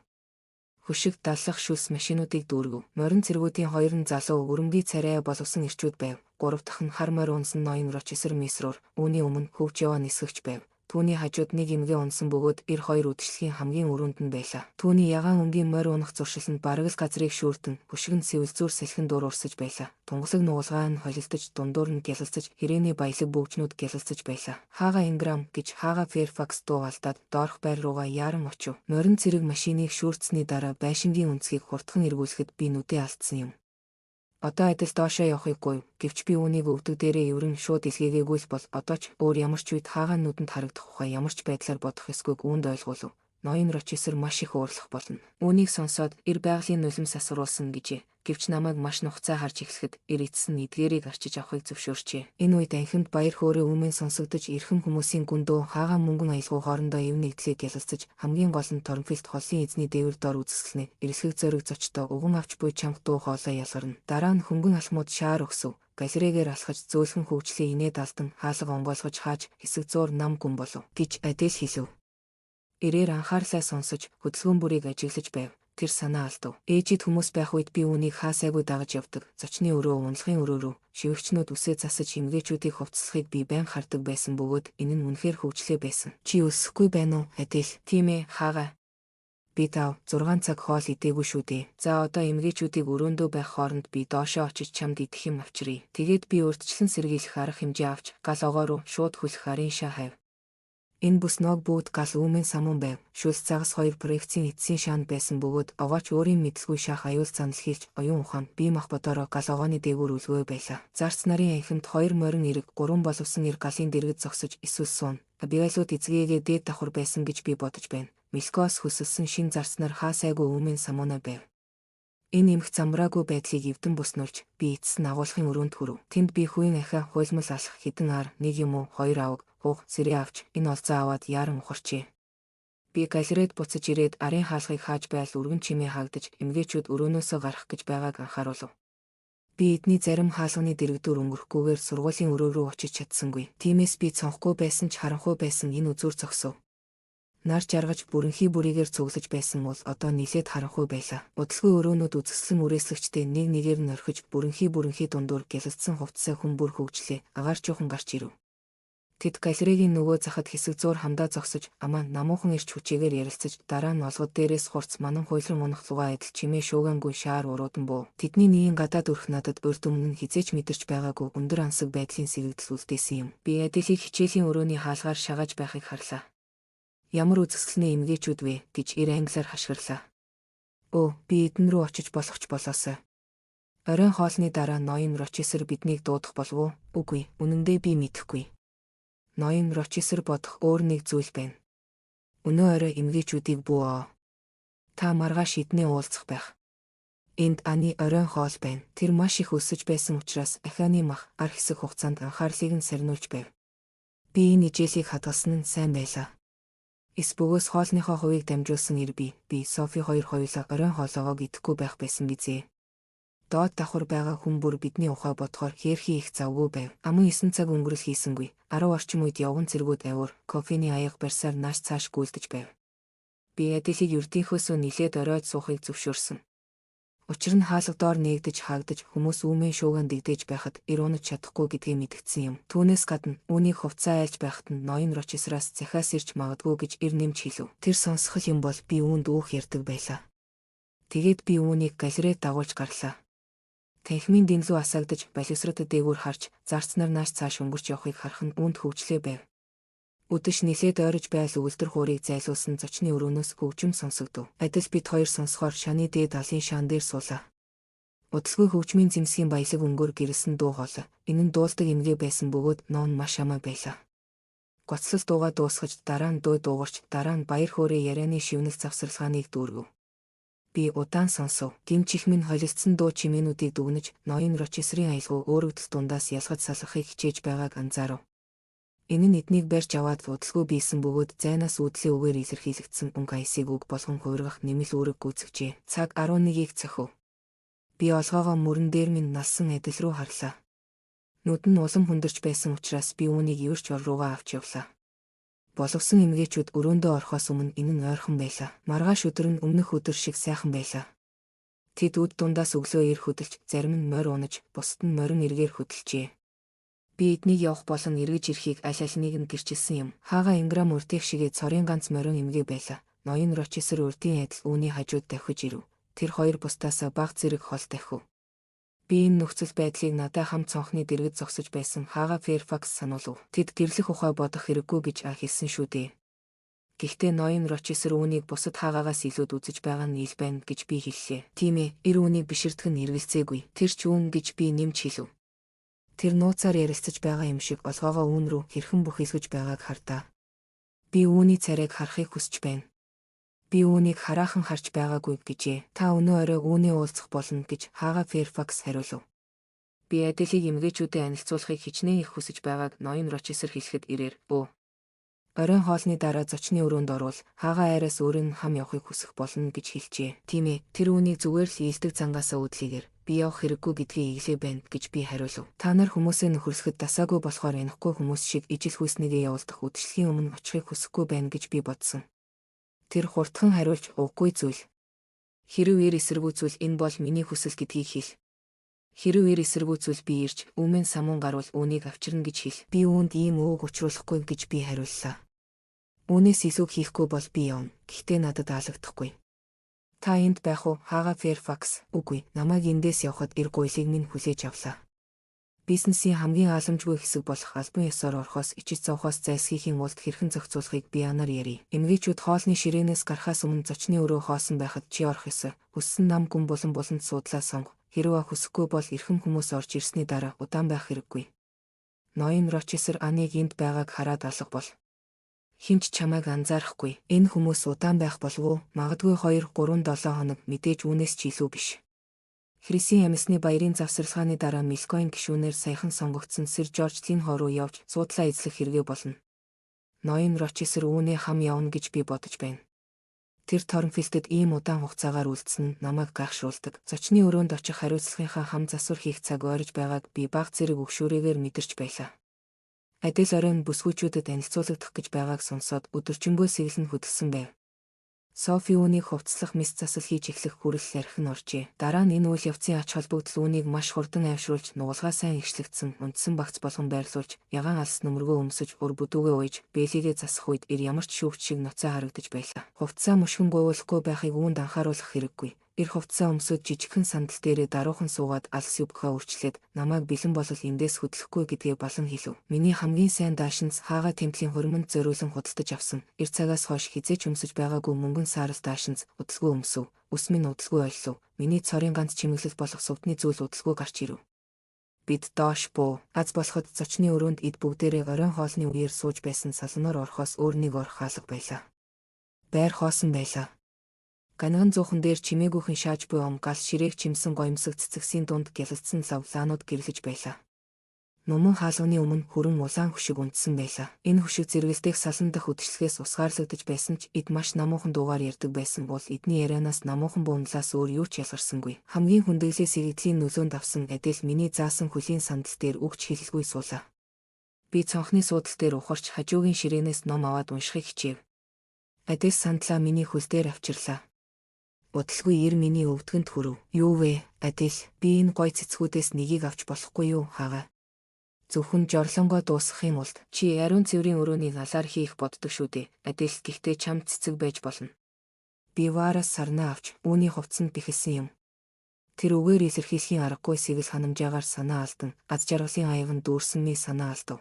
Хөшиг даллах шүлс машинуудыг дүүргэв. Морин цэргүүдийн хоёр нь залуу өрөмгий царай боловсон эрчүүд байв. 3 дахь нь хар морь унсан ноён Рочесер Мисрор үүний өмнө хөвж яваа нисгэгч байв. Түүний хажууд нэг эмгээ унсан бөгөөд эр хоёр үдшилгийн хамгийн өрөөнд нь байлаа. Түүний ягаан өнгийн морь унах зуршил нь бараг л газрыг шүүртэн, хөшиг нь сэвэлзүүр салхин дуур урсаж байлаа. Тунгалаг нугалгаа нь холилдож, дундуур нь гялалзаж, хэрээний баялаг бөгжнүүд гялалзаж байлаа. Хаага Инграм гэж хаага Фэйрфакс дуу алдаад доорх байр руугаа яаран очив. Морин цэрэг машиныг шүүрдсэний дараа байшингийн өнцгийг хурдхан эргүүлэхэд би нүдээ алдсан юм. Одоо адил доошоо явахыг гуйв. Гэвч би үүнийг өвдөг дээрээ эврэн шууд илгээгээгүй л бол одоо ч өөр ямар ч үед хаагаан нүдэнд харагдах ухаан ямар ч байдлаар бодох ёсгүйг үүнд ойлгуулв. Ноён Рочесер маш их уурлах болно. Үүнийг сонсоод эр байгалийн нулимс асруулсан гэжээ. Гэвч намайг маш нухацаа харж эхлэхэд эр эцэс нь эдгээрийг арчиж авахыг зөвшөөрчээ. Энэ үед анхинд баяр хөөрэй өмнө сонсогдож эрхэм хүмүүсийн гүндөө хаагаан мөнгөн аялгау хоорондоо эв нэгдлээ гялалзаж хамгийн гол нь Торнфилд холын эзний дээвэр доор үзэсгэлнэ. Эрэлхэг зориг зочдоо уган авч буй чанга дуу хоолой ялгарна. Дараа нь хөнгөн алхмууд шаар өгсөв. Галерейгээр алхаж зөөлхөн хөгжлийн инээд алдан хаалга онгойлгож хааж хэсэг зуур нам гүн болов гэж Адель хэлв. Эрээр анхаарлаа сонсож хөдөлгөөн бүрийг ажиглаж байв. Тэр санаа алдав. Ээжид хүмүүс байх үед би үүнийг хаасайгүй дагаж явдаг. Зочны өрөө, унлахын өрөө рүү шивэгчнүүд үсээ засаж эмгээчүүдийг хувцаслахыг би байн хардаг байсан бөгөөд энэ нь үнэхээр хөгжлөө байсан. Чи өсөхгүй байна уу, Адель? Тийм ээ, хаагаа. Би 5, 6 цаг хоол идээгүй шүү дээ. За одоо эмгээчүүдийг өрөөндөө байх хооронд би доошоо очиж чамд идэх юм авчиръя. Тэгээд би урьдчилан сэргийлэх арга хэмжээ авч гал огоо руу шууд хүлэх арын шаа хайв. Энэ бүс ноог бүгд гал үүмэн самуун байв. Шүлс загас хоёр проекцийн эцсийн шаанд байсан бөгөөд огооч өөрийн мэдлгүй шах аюул занал хийлж оюун ухаан бие махбодоороо гал огооны дээгүүр үлгөө байлаа. Зарц нарын анхимд 2 морин эрэг 3 боловсон эр галын дэргэд зогсож эсвэл суун. Абигайлууд эзгээгээ дээд давхар байсан гэж би бодож байна. Милкоос хөсөлсөн шин зарц нар хаа сайгүй үүмэн самуунаа байв. Энэ эмх замраагүй байдлыг эвдэн буснуулж би эцэс нь агуулгын өрөөнд хүрв. Тэнд би хүүн ахиа хуйлмал алах хэдэн ар нэг юм уу хоёр аваг хуг сэрээ авч энэ олзоо аваад яаран ухарчээ. Би галерейд буцаж ирээд арын хаалгыг хааж байл өргөн чимээ хаагдаж эмгээчүүд өрөөнөөсөө гарах гэж байгааг анхааруулав. Би эдний зарим хаалганы дэргэдүүр өнгөрөхгүйгээр сургуулийн өрөө рүү очиж чадсангүй. Тиймээс би цонхгүй байсан ч харанхуй байсан энэ үзүүр зогсов. Нар жаргаж бүрэнхий бүрийгээр цуглаж байсан бол одоо нилээд харанхуй байлаа. Удалгүй өрөөнүүд үзэсгэлэн үрээслэгчтэй нэг нэгээр нь орхиж бүрэнхий бүрэнхий дундуур гялалзсан хувцасаа хүн бүр хөгжлээ. Агаарчуухан гарч ирэв. Тэд галерейгийн нөгөө захад хэсэг зуур хамдаа зогсож, амаа намуухан эрч хүчээгээр ярилцаж, дараа нь олгод дээрээс хурц манан хуйлран унах лугаа адил чимээ шуугангүй шаар уруудан буув. Тэдний нэгэн гадаад өрх надад урд өмнө нь хэзээ ч мэдэрч байгаагүй өндөр ансаг байдлын сэрэгдэл үлдээсэн юм. Би Аделийг хичээлийн өрөөний хаалгаар шагааж байхыг харлаа. Ямар үзэсгэлэнээ эмгээчүүд вэ гэж эр англиар хашгирлаа. Өө, би эдэн рүү очиж болох ч болоосой. Оройн хоолны дараа ноён Рочесер биднийг дуудах болов уу? Үгүй, үнэндээ би мэдэхгүй. Ноён Рочесер бодох өөр нэг зүйл байна. Өнөө орой эмгээчүүдийг бүү оо. Та маргааш эднээ уулзах байх. Энд Ани оройн хоол байна. Тэр маш их өсөж байсан учраас ахианы мах ар хэсэг хугацаанд анхаарлыг нь сарниулж байв. Би энэ ижээлийг хадгалсан нь сайн байлаа. Эс бөгөөс хоолныхоо хувийг дамжуулсан эр би Софи хоёр хоёулаа оройн хоолоогоо идэхгүй байх байсан бизээ. Доод давхар байгаа хүн бүр бидний ухаа бодохоор хээрхий их завгүй байв. Аман 9 цаг өнгөрөл хийсэнгүй. 10 орчим үед явган цэргүүд авир, кофений аяга барьсаар нааш цааш гүйлдэж байв. Би Аделийг ердийнхөөсөө нилээд оройд суухыг зөвшөөрсөн. Учир нь хаалга доор нээгдэж хаагдаж хүмүүс үүмэн шууган дэгдээж байхад эр унаж чадахгүй гэдгээ мэдэгдсэн юм. Түүнээс гадна үүнийг хувцаа айлж байхад нь ноён Рочесраас захиас ирж магадгүй гэж эр нэмж хэлв. Тэр сонсгол юм бол би үүнд өөх ярьдаг байлаа. Тэгээд би үүнийг галерейд дагуулж гарлаа. Танхимын дэнлүү асаагдаж балюстрад дээгүүр харж зарцнаар нааш цааш өнгөрч явахыг харах нь үүнд хөгжлөө байв. Үдэш нилээд ойрож байл өгөлдөр хуурыг зайлуулсан зочны өрөөнөөс хөгжим сонсогдов. Адил бид хоёр сонсохоор шаны дээд алын шаан дээр суулаа. Удалгүй хөгжмийн зэмсгийн баялаг өнгөөр гэрэлсэн дуу хоолой. Энэ нь дуулдаг эмгээ байсан бөгөөд ноон маш амаа байлаа. Гоцлол дуугаа дуусгаж дараа нь дуу дуугарч дараа нь баяр хөөрэй ярианы шивнэл завсарлагааныг дүүргэв. Би удаан сонсов. Гэмт чих минь холилдсон дуу чимээнүүдийг дүгнэж, ноён Рочесрийн аялгау өөрөгдөл дундаас ялгаж салгахыг хичээж байгааг анзаарав. Энэ нь эднийг барьж аваад удалгүй бийсэн бөгөөд зайнаас үүдлийн үгээр илэрхийлэгдсэн өнгө аясыг үг болгон хувиргах нэмэл үүрэг гүйцэгжээ. Цаг 11-ийг цохив. Би олгоогоо мөрөн дээр минь налсан адил рүү харлаа. Нүд нь улам хүндэрч байсан учраас би үүнийг евэрч ор руугаа авч явлаа. Боловсон эмгээчүүд өрөөндөө орохоос өмнө энэ нь ойрхон байлаа. Маргааш өдөр нь өмнөх өдөр шиг сайхан байлаа. Тэд үд дундаас өглөө ир хөдөлж, зарим нь морь унаж, бусад нь морин эргээр хөдөлжээ. Би эднийг явах болон эргэж ирэхийг аль альнийг нь гэрчилсэн юм. Хаага Инграм урдих шигээ цорын ганц морин эмгээ байлаа. Ноён Рочесер урдын адил үүний хажууд давхиж ирэв. Тэр хоёр бусдаасаа баг зэрэг хол давхив. Би энэ нөхцөл байдлыг надад хамт цонхны дэргэд зогсож байсан хаага Фэрфакс сануулв. Тэд гэрлэх ухаа бодох хэрэггүй гэж а хэлсэн шүү дээ. Гэхдээ ноён Рочесер үүнийг бусад хаагаагаас илүүд үзэж байгаа нь ил байна гэж би хэллээ. Тийм ээ, эр үүнийг биширдэх нь эргэлзээгүй. Тэр ч үүн гэж би нэмж хэлв. Тэр нууцаар ярилцаж байгаа юм шиг олгоогоо үүн рүү хэрхэн бүхэлгэж байгааг хардаа. Би үүний царайг харахыг хүсэж байна. Би үүнийг хараахан харж байгаагүй гэжээ. Та өнөө орой үүний уулзах болно гэж хаага Фэрфакс хариулв. Би Аделийг эмгээчүүдэд танилцуулахыг хичнээн их хүсэж байгааг ноён Рочесер хэлэхэд ирээр өө. Оройн хоолны дараа зочны өрөөнд орвол хаага айраас өөр нь хам явахыг хүсэх болно гэж хэлжээ. Тийм ээ, тэр үүнийг зүгээр л ийдэг цангаасаа уудлигээр би явах хэрэггүй гэдгийг иглээ байна гэж би хариулв. Та нар хүмүүсээ нөхөрлөхөд дасаагүй болохоор энэхгүй хүмүүс шиг ижил хүйснийгээ явуулдах үдшилгийн өмнө очихыг хүсэхгүй байна гэж би бодсон. Тэр хурдхан хариулж ууггүй зүйл. Хэрв эр эсэргүүцвэл энэ бол миний хүсэл гэдгийг хэл. Хэрв эр эсэргүүцвэл би ирж үүмэн самуун гарвал үүнийг авчирна гэж хэл. Би үүнд ийм өөг учруулахгүй гэж би хариуллаа. Үүнээс илүү хийхгүй бол би явна. Гэхдээ надад аалагдахгүй. Та энд байх уу? Хаага Фэрфакс. Үгүй, намайг эндээс явхад эр гуйлыг минь хүлээж авлаа. Бизнесийн хамгийн ааламжгүй хэсэг болох албан ёсоор орохоос ичиж зовхоос зайлсхийхийн тулд хэрхэн зохицуулахыг би анаар ярий. Эмгээчүүд хоолны ширээнээс гарахаас өмнө зочны өрөө хоосон байхад чи орох ёсой. Хүссэн нам гүн булан буланд суудлаа сонго. Хэрвээ хүсэхгүй бол эрхэм хүмүүс орж ирсний дараа удаан байх хэрэггүй. Ноён Рочесер Аныг энд байгааг хараад алга бол. Хэн ч чамайг анзаарахгүй. Энэ хүмүүс удаан байх болов уу? Магадгүй 2, 3, 7 хоног мэдээж үүнээс ч илүү биш. Хрисийн амьсны баярын завсарлагааны дараа Милкоин гишүүнээр саяхан сонгогдсон сэр Жорж Линхо руу явж суудлаа эзлэх хэрэгээ болно. Ноён Рочесер үүнээ хам явна гэж би бодож байна. Тэр Торнфилдэд ийм удаан хугацаагаар үлдсэн нь намайг гайхшруулдаг. Зочны өрөөнд очих хариуцлагынхаа хам засвар хийх цаг ойрж байгааг би бага зэрэг өгшүүрээгээр мэдэрч байлаа. Адил оройн бүсгүйчүүдэд танилцуулагдах гэж байгааг сонсоод өдөржингөө сэгэлэн нь хөдөлсөн байв. Софи үүнийг хувцаслах мэс засал хийж эхлэх хүрэл архи нь оржээ. Дараа нь энэ үйл явцын ач холбогдол үүнийг маш хурдан аимшруулж нугалгаа сайн ихшлэгдсэн үндсэн багц болгон байрлуулж ягаан алс нүмергөө өмсөж ур бүдүүгээ уяж бээлийгээ засах үед эр ямар ч шүүгч шиг ноцой харагдаж байлаа. Хувцсаа мөшгөн гуйвуулахгүй байхыг үүнд анхааруулах хэрэггүй. Эр хувцсаа өмсөд жижигхэн сандал дээрээ даруухан суугаад алс юбкаа үрчлээд намайг бэлэн болол эндээс хөдлөхгүй гэдгээ балан хэлв. Миний хамгийн сайн даашинз хаага тэмдлийн хуриманд зориулан худалдаж авсан. Эр цагаас хойш хэзээ ч өмсөж байгаагүй мөнгөн саарал даашинз удалгүй өмсөв. Үс минь удалгүй ойллов. Миний цорын ганц чимэглэл болох сувдны зүйл удалгүй гарч ирэв. Бид доош буу. Аз болоход зочны өрөөнд эд бүгдээрээ оройн хоолны үеэр сууж байсан салоноор орохоос өөр нэг орох хаалга байлаа. Байр хоосон байлаа. Ганхан зуухан дээр чимээгүйхэн шааж буй ом гал ширээг чимсэн гоёмсог цэцэгсийн дунд гялалцсан лав лаанууд гэрлэж байлаа. Нуман хаалганы өмнө хүрэн улаан хөшиг унтсан байлаа. Энэ хөшиг зэрэгэлдэх салан дахь үдшилгээс усгаарлагдаж байсан ч эд маш намуухан дуугаар ярьдаг байсан бол эдний ярианаас намуухан буунлаас өөр юу ч ялгарсангүй. Хамгийн хүндэглээ сэгдэлийн нөлөөнд авсан адил миний заасан хөлийн сандал дээр үгч хэлэлгүй суулаа. Би цонхны суудал дээр ухарч хажуугийн ширээнээс ном аваад уншихыг хичээв. Адил сандлаа миний хөл дээр авчирлаа. Удалгүй эр миний өвдгөнд хүрв. Юу вэ, Адил, би энэ гой цэцгүүдээс нэгийг авч болохгүй юу, хагаа. Зөвхөн жорлонгоо дуусгахын улд чи ариун цэврийн өрөөнийг алаар хийх боддог шүү дээ. Адил, гэхдээ чамд цэцэг байж болно. Би ваараас сарнаа авч үүний хувцсанд бэхэлсэн юм. Тэр үгээр илэрхийлэхийн аргагүй сэгэл ханамжаагаар санаа алдан, аз жаргалын аяган дүүрсэн ми санаа алдав.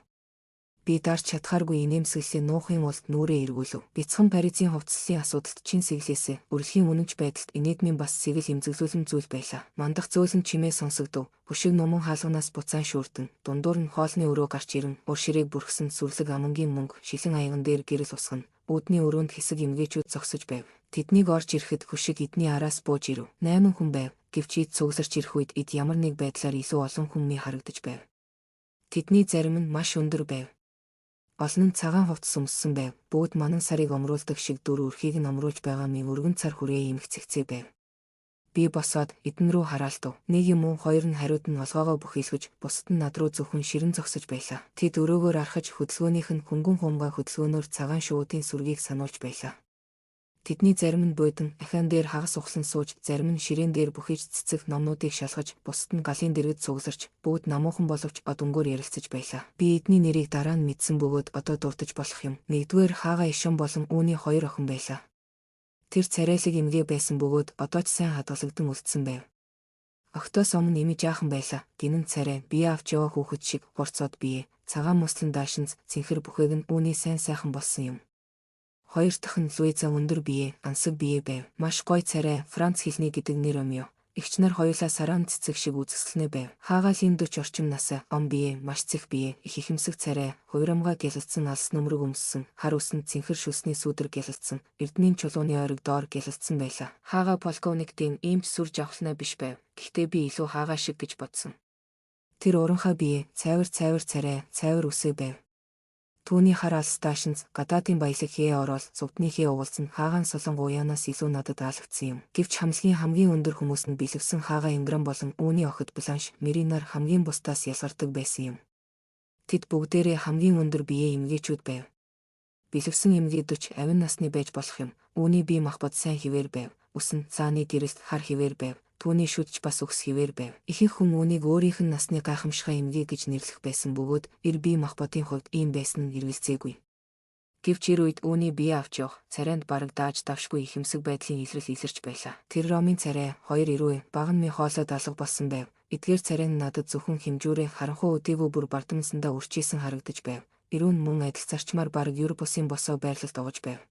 Би дарж чадхааргүй инээмсэглэлийн нуухын улд нүрээ эргүүлв. Бяцхан Паризийн хувцаслалын асуудалд чин сэглээсээ өрөлхийн үнэнч байдалд инээдмийн бас сэгэл эмзэглүүлэн зүйл байлаа. Мандах зөөлөн чимээ сонсогдов. Хөшиг нуман хаалганаас буцаан шүүрдэн, дундуур нь хоолны өрөө гарч ирэн, ур ширээг бүрхсэн сүрлэг амангийн мөнгө шилэн аяган дээр гэрэл усгана. Үүдний өрөөнд хэсэг эмгээчүүд зогсож байв. Тэднийг орж ирэхэд хөшиг эдний араас бууж ирэв. 8 хүн байв. Гэвч эд цугларч ирэх үед эд ямар нэг байдлаар илүү олон хүмүүний харагдаж байв. Тэдний зарим нь маш өндөр байв. Олон нь цагаан хувцас өмссөн байв. Бүгд манан сарыг омруулдаг шиг дүр өрхийг нь омруулж байгаа минь өргөн цар хүрээ эмх цэгцээ байв. Би босоод эдэн рүү хараалтав. Нэг юм уу хоёр нь хариуд нь олгоогоо бүхийлгэж, бусад нь над руу зөвхөн ширэн зогсож байлаа. Тэд өрөөгөөр архаж хөдөлгөөнийх нь хөнгөн хумгай хөдөлгөөнөөр цагаан шувуудын сүргийг сануулж байлаа. Тэдний зарим нь буудан ахиан дээр хагас ухлан сууж, зарим нь ширээн дээр бүхийж цэцэг номнуудыг шалгаж, бусад нь галын дэргэд цугларч, бүгд намуухан боловч од өнгөөр ярилцаж байлаа. Би эдний нэрийг дараа нь мэдсэн бөгөөд одоо дурдаж болох юм. Нэгдүгээр хаага ишон болон үүний хоёр охин байлаа. Тэр царайлаг эмгээ байсан бөгөөд одоо ч сайн хадгалагдан үлдсэн байв. Октоос өмнө ими жаахан байлаа. Гинэн царай, бие авч яваа хүүхэд шиг хурцод бие, цагаан муслан даашинз, цэнхэр бүхээг нь үүний сайн сайхан болсон юм. Хоёр дахь нь Луиза өндөр бие, ансаг бие байв. Маш гоё царай, Франц хэлний гэдэг нэр өмё. Эгч нар хоёулаа сараан цэцэг шиг үзэсгэлэнэ байв. Хаагаалын 40 орчим насай, ом бие, маш цэх бие, их ихэмсэг царай, хувирамгаа гялалцсан алс нүмерэг өмссөн, хар үсэнд цэнхэр шүсний сүүдэр гялалцсан, эрдэнийн чулууны ойрог доор гялалцсан байлаа. Хаага полковниктийн ийм ч сүр жавхланаа биш байв. Гэхдээ би илүү хаага шиг гэж бодсон. Тэр уранхай бие, цайвар цайвар царай, цайвар үсээ байв. Түүний хар алс даашинз гадаадын баялаг хээ ороод зувдны хээ уулзсан хаагаан солонго уяанаас илүү надад таалагдсан юм. Гэвч хамлгийн хамгийн өндөр хүмүүс нь бэлэвсэн хаага Инграм болон үүний охид Бланш Меринар хамгийн бусдаас ялгардаг байсан юм. Тэд бүгдээрээ хамгийн өндөр биеэ эмгээчүүд байв. Бэлэвсэн эмгээ 40 авин насны байж болох юм. Үүний бие махбод сайн хэвээр байв. Үсэн цааны гэрэлт хар хэвээр байв. Түүний шүдч бас өгс хэвээр байв. Ихэнх хүн үүнийг өөрийнх нь насны гайхамшигай эмгээ гэж нэрлэх байсан бөгөөд эр бие махбодын хувьд ийм байсан нь эргэлзээгүй. Гэвч эр үед үүний бие авч явах царайнд бараг дааж давшгүй ихэмсэг байдлын илрэл илэрч байлаа. Тэр Ромын царай хоёр эрүү баг нь ми хоолойд алга болсон байв. Эдгээр царай нь надад зөвхөн хэмжүүрээ харанхуй өдийгөө бүр бардамсандаа үрчийсэн харагдаж байв. Эрүү нь мөн адил зарчмаар бараг юр бусын босоо байрлалд огож байв.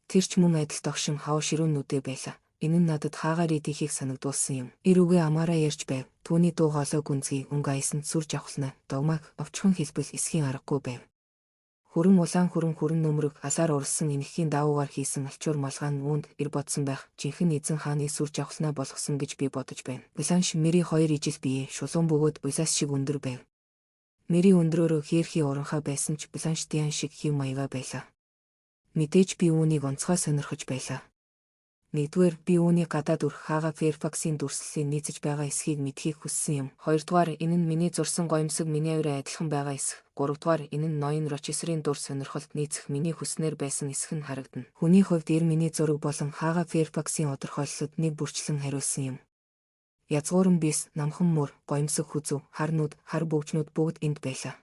Тэр ч мөн адил догшин хав ширүүн нүдэ байлаа. Энэ нь надад хаагаар идэхийг санагдуулсан юм. Эр үгээ амаараа ярьж байв. Түүний дуу хоолой гүнзгий өнгө аясанд сүр жавхлана. Догмаг овчхон хэлбэл эсхийн аргагүй байв. Хүрэн улаан хүрэн хүрэн нөмрөг алаар уралсан энэхийн даавуугаар хийсэн алчуур малгай нь үүнд эр бодсон байх. Жинхэнэ эзэн хааны сүр жавхланаа болгосон гэж би бодож байна. Бланш Мэри хоёр ижил бие шулуун бөгөөд уйлаас шиг өндөр байв. Мэри өндрөөрөө хээрхий уранхай байсан ч Бланш Диан шиг хэв маягаа байлаа. Мэдээж би үүнийг онцгой сонирхож байлаа. Нэгдүгээр, би үүний гадаад үрх хаага Фэйрфаксийн дүрслэлийн нийцэж байгаа эсхийг мэдэхийг хүссэн юм. Хоёрдугаар, энэ нь миний зурсан гоёмсог миний авираа адилхан байгаа эсэх. Гуравдугаар, энэ нь ноён Рочестерийн дур сонирхолд нийцэх миний хүссэнээр байсан эсэх нь харагдана. Хүний хувьд эр миний зураг болон хаага Фэйрфаксийн тодорхойлолтод нэг бүрчлэн хариулсан юм. Язгууран бис, намхан мөр, гоёмсог хүзүү, хар нүд, хар бөгжнүүд бүгд энд байлаа.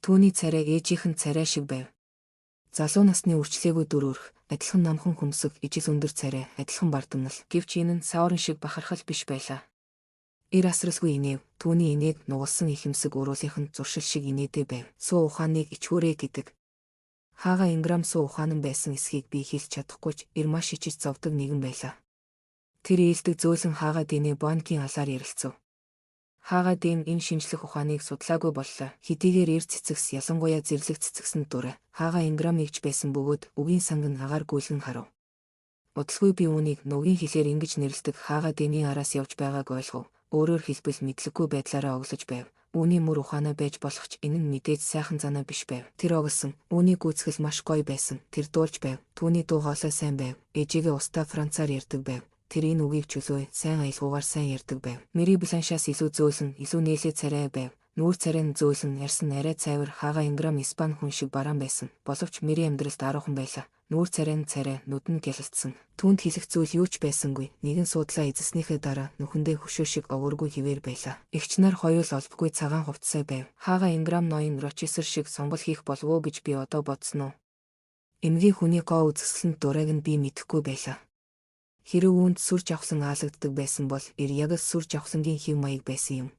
Түүний царай ээжийнх нь царай шиг байв. Залуу насны үрчлээгүй дүр өрх, адилхан намхан хөмсөг, ижил өндөр царай, адилхан бардамнал. Гэвч энэ нь Саурон шиг бахархал биш байлаа. Эр асралгүй инээв, түүний инээд нугалсан ихэмсэг уруулынх нь зуршил шиг инээдэй байв. Суу ухааныг ичгүүрээ гэдэг. Хаага Инграм суу ухаанан байсан эсхийг би хэлж чадахгүй ч эр маш ичиж зовдог нэгэн байлаа. Тэр ээлдэг зөөлөн хаага Динэ Бонкийн алаар ярилцав. Хаага Дин энэ шинжлэх ухааныг судлаагүй боллоо. Хэдийгээр эр цэцэгс ялангуяа зэрлэг цэцэгсэнд дурай. Хаага Инграм эгч байсан бөгөөд үгийн санг нь агаар гүйлгэн харав. Удалгүй би үүнийг нугийн хэлээр ингэж нэрлэдэг хаага Диний араас явж байгааг ойлгов. Өөрөөр хэлбэл мэдлэггүй байдлаараа оглож байв. Үүний мөр ухаанаа байж болох ч энэ нь мэдээж сайхан занаа биш байв. Тэр оглосон. Үүний гүйцэтгэл маш гоё байсан. Тэр дуулж байв. Түүний дуу хоолой сайн байв. Ээжигээ устдаа Францаар ярьдаг байв. Тэр энэ үгийг чөлөө сайн аялгуугаар сайн ярьдаг байв. Мэри Бланшаас илүү зөөлөн, илүү нээлээ царай байв. Нүүр царай нь зөөлөн, арьс нь арай цайвар, хаага Инграм Испани хүн шиг бараан байсан. Боловч Мэри амьдралд аруухан байлаа. Нүүр царай нь царай, нүд нь гялалцсан. Түүнд хэлэх зүйл юу ч байсангүй. Нэгэн суудлаа эзэснийхээ дараа нүхэндээ хөшөө шиг овооргүй хэвээр байлаа. Эгч нар хоёул олбогүй цагаан хувцсаа байв. Хаага Инграм ноён Рочестер шиг сонгол хийх болов уу гэж би одоо бодсон уу? Эмгийн хүний гоо үзэсгэлэнт дурайг нь би мэдэхгүй байлаа. Хэрэв үүнд сүр жавхлан аалагддаг байсан бол эр яг л сүр жавхлангийн хэв маяг байсан юм.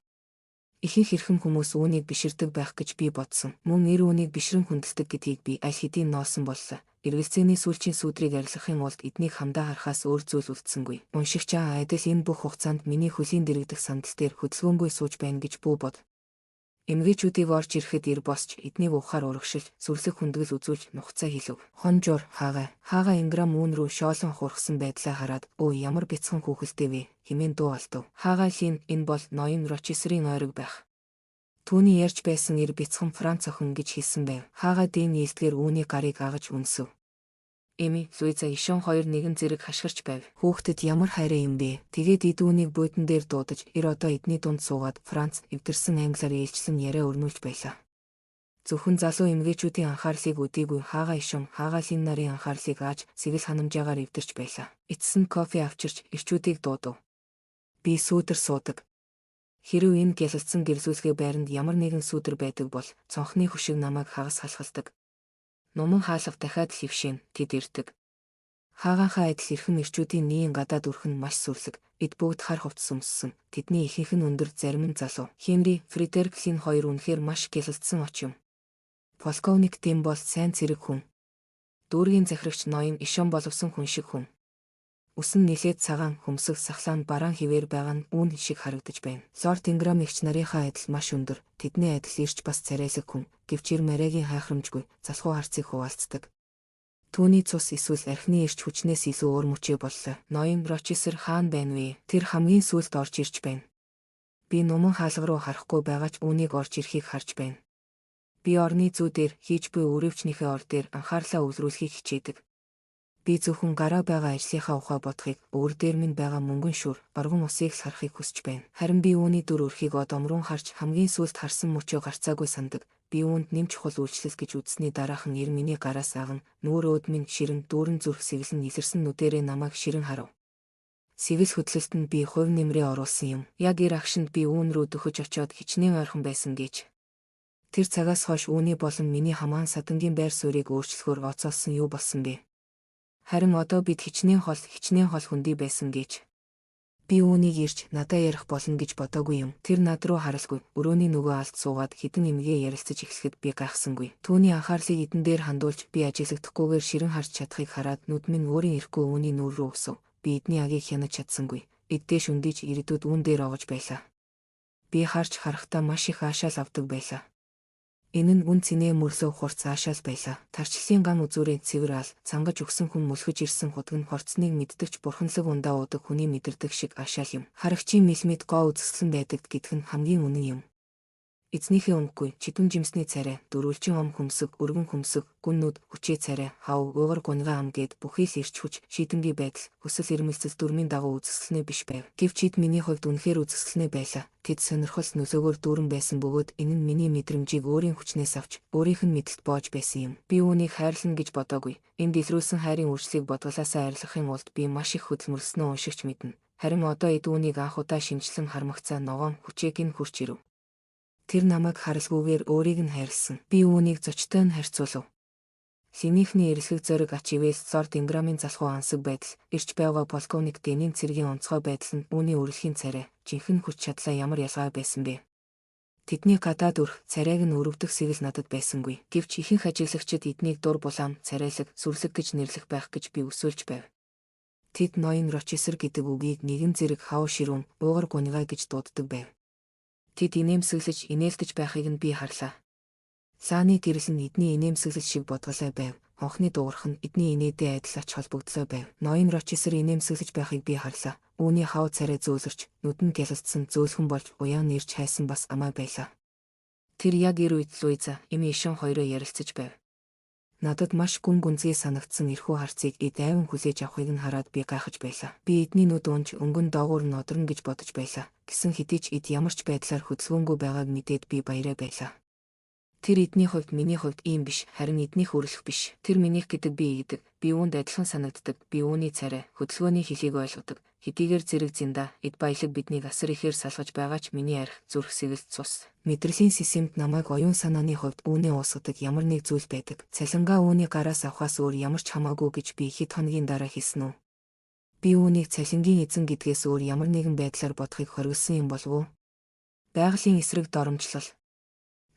Ихэнх эрхэм хүмүүс үүнийг биширдэг байх гэж би бодсон. Мөн эр үүнийг бишрэн хүндэлдэг гэдгийг би аль хэдийн ноосон боллоо. Эргэлзээний сүүлчийн сүүдрийг арилгахын улд эднийг хамдаа харахаас өөр зүйл үлдсэнгүй. Уншигчаа адил энэ бүх хугацаанд миний хөлийн дэргэдэх сандал дээр хөдөлгөөнгүй сууж байна гэж бүү бод. Эмгээчүүдийг орж ирэхэд эр босч эднийг ухаар урагшилж сүрлэг хүндгэл үзүүлж нухацаа хэлэв. Хонжуур хаага хаага Инграм үүн рүү шоолон хурхсан байдлаа хараад өө ямар бяцхан хүүхэлтэй вэ хэмээн дуу алдав. Хаага Лин энэ бол ноён Рочестерийн ойрог байх. Түүний ярьж байсан эр бяцхан Франц охин гэж хэлсэн байв. Хаага Дин нийлдгээр үүний гарыг агаж үнсэв. Эми, Луиза Ишон хоёр нэгэн зэрэг хашгирч байв. Хүүхдэд ямар хайраа юм бэ? Тэгээд эд үүнийг буудан дээр дуудаж, эр одоо эдний дунд суугаад Франц эвдэрсэн англиар ээлжлэн яриа өрнүүлж байлаа. Зөвхөн залуу эмгээчүүдийн анхаарлыг өдийгүй хаага Ишон, хаага Лин нарын анхаарлыг ааж, сэгэл ханамжаагаар эвдэрч байлаа. Эцэс нь кофе авчирч, эрчүүдийг дуудав. Би сүүдэр суудаг. Хэрэв энэ гялалцсан гэрэлзүүлгээ байранд ямар нэгэн сүүдэр байдаг бол цонхны хөшиг намайг хагас халахалдаг. Нуман хаалга дахиад л хөвшин, тэд ирдэг. Хаагаанхаа адил эрхэм эрчүүдийн нийн гадаад үрх нь маш сүрлэг, эд бүгд хар хувцас өмссөн, тэдний ихэнх нь өндөр, зарим нь залуу. Хенри, Фредерик Лин хоёр үнэхээр маш гялалцсан оч юм. Полковник Дэм бол сайн цэрэг хүн. Дүүргийн захирагч ноён Ишон боловсон хүн шиг хүн. Үс нь нилээд цагаан, хөмсөг, сахлаан бараан хэвээр байгаа нь үүн шиг харагдаж байна. Лорд Инграм эгч нарынхаа адил маш өндөр, тэдний адил ирч бас царайлаг хүн, гэвч эр Мариагийн хайхрамжгүй, залхуу харцыг хуваалцдаг. Түүний цус эсвэл архины эрч хүчнээс илүү уур мөчөө боллоо. Ноён Рочесер хаана байна вэ? Тэр хамгийн сүүлд орж ирж байна. Би нуман хаалга руу харахгүй байгаа ч үүнийг орж ирэхийг харж байна. Би орны зүү дээр хийж буй өрөвчнийхээ ор дээр анхаарлаа өвлрүүлэхийг хичээдэг. Би зөвхөн гараа байгаа ажлынхаа ухаа бодохыг, өвөр дээр минь байгаа мөнгөн шүр, оргон усыг л харахыг хүсэж байна. Харин би үүний дүр өрхийг од омрон харж хамгийн сүүлд харсан мөчөө гарцаагүй сандаг. Би үүнд нэм чухал үйлчлэл гэж үзсний дараахан эр миний гараас аган, нүүр өөд минь ширэн дүүрэн зүрх сэгэлэн илэрсэн нүдэрээ намайг ширэн харав. Сэвэл хөдлөлт нь би хувь нэмрээ оруулсан юм. Яг эр агшинд би үүн рүү дөхөж очиод хичнээн ойрхон байсан гэж. Тэр цагаас хойш үүний болон миний хамаан садангийн байр суурийг өөрчлөхөөр оцоолсон юу болсон бэ? Харин одоо бид хичнээн хол хичнээн хол хөндий байсан гэж. Би үүнийг ирж надаа ярих болно гэж бодоогүй юм. Тэр над руу харалгүй. Өрөөний нөгөө алд суугаад хэдэн эмгээ ярилцаж эхлэхэд би гайхсангүй. Түүний анхаарлыг эдэн дээр хандуулж би ажиглагдахгүйгээр ширэн харж чадахыг хараад нүд минь өөрийн ирэхгүй үүний нүүр рүү өсөв. Би эдний агийг хянаж чадсангүй. Эд дээш өндийж ирээдүйд үүн дээр огож байлаа. Би харж харахтаа маш их аашаал авдаг байлаа. Энэ нь үн цэнээ мөрлөө хурц аашаал байлаа. Тарчлалын ган үзүүрээ цэвэр ал, цангаж өгсөн хүн мөлхөж ирсэн худаг нь хорцныг мэддэгч бурханлаг ундаа уудаг хүний мэдэрдэг шиг аашаал юм. Харагчийн мэлмид гоо үзэсгэлэн байдаг гэдг нь хамгийн үнэн юм. Эзнийхээ өнгөгүй, чидвэн жимсний царай, дөрвөлжин ом хөмсөг, өргөн хөмсөг, гүн нүд, хүчээ царай, хав, уйгар гунигай ам гээд бүхий л эрч хүч, шийдэмгий байдал, хүсэл эрмэлзэл дүрмийн дагуу үзэсгэлэнээ биш байв. Гэвч эд миний хувьд үнэхээр үзэсгэлэнээ байлаа. Тэд сонирхол нөлөөгөөр дүүрэн байсан бөгөөд энэ нь миний мэдрэмжийг өөрийн хүчнээс авч, өөрийнх нь мэдлэлд боож байсан юм. Би үүнийг хайрлана гэж бодоогүй. Энд илрүүлсэн хайрын үржлийг бодгалаасаа арилгахын улд би маш их хөдөлмөрлснөө уншигч мэднэ. Харин одоо эд үүнийг анх удаа шинэчлэн хармагцаа ногоон хүчээг нь хурч ирэв. Тэр намайг харалгүйгээр өөрийг нь хайрлсан. Би үүнийг зочтой нь харьцуулав. Линийхний эрэлхэг зориг ач ивэл Лорд Инграмын залхуу ансаг байдал, ирч байгаа полковник Дэнийн цэргийн онцгой байдал нь үүний үрэлхийн царай, жинхэнэ хүч чадлаа ямар ялгаа байсан бэ? Тэдний гадаад өрх, царайг нь өрөвдөх сэгэл надад байсангүй. Гэвч ихэнх ажиглагчид эднийг дур булаам, царайлаг, сүрлэг гэж нэрлэх байх гэж би өсөөлж байв. Тэд ноён Рочесер гэдэг үгийг нэгэн зэрэг хав ширүүн, уугар гунигай гэж дууддаг байв. Тэд инээмсэглэж, инээлдэж байхыг нь би харлаа. Лааны гэрэл нь эдний инээмсэглэл шиг бодголой байв. Хонхны дуугарах нь эдний инээдээ адил ач холбогдлоо байв. Ноён Рочесер инээмсэглэж байхыг би харлаа. Үүний хав царай зөөлрч, нүд нь гялалцсан зөөлхөн болж уяан нэрч хайсан бас амаа байлаа. Тэр яг эр үед Луиза, эми ишин хоёроо ярилцаж байв. Надад маш гүн гүнзгий санагдсан эрхүү харцыг эд айван хүлээж авахыг нь хараад би гайхаж байлаа. Би эдний нүд унж өнгөн доогуур нь одорно гэж бодож байлаа. Гэсэн хэдий ч эд ямар ч байдлаар хөдөлгөөнгүй байгааг мэдээд би баяраа байлаа. Тэр эдний хувьд миний хувьд ийм биш, харин эднийх үрлэх биш. Тэр минийх гэдэг би игдэг. Би үүнд адилхан санагддаг. Би үүний царай, хөдөлгөөний хэлийг ойлгодог. Хэдийгээр зэрэг зинда, эд баялаг биднийг асар ихээр салгаж байгаа ч миний арх, зүрх сэгэлт цус. Мэдрэлийн системд намайг оюун санааны хувьд үүнээ уусгадаг ямар нэг зүйл байдаг. Цалингаа үүний гараас авахаас өөр ямар ч хамаагүй гэж би хэд хоногийн дараа хэлсэн үү? Би үүнийг цалингийн эзэн гэдгээс өөр ямар нэгэн байдлаар бодохыг хориглосон юм болов уу? Байгалийн эсрэг доромжлол.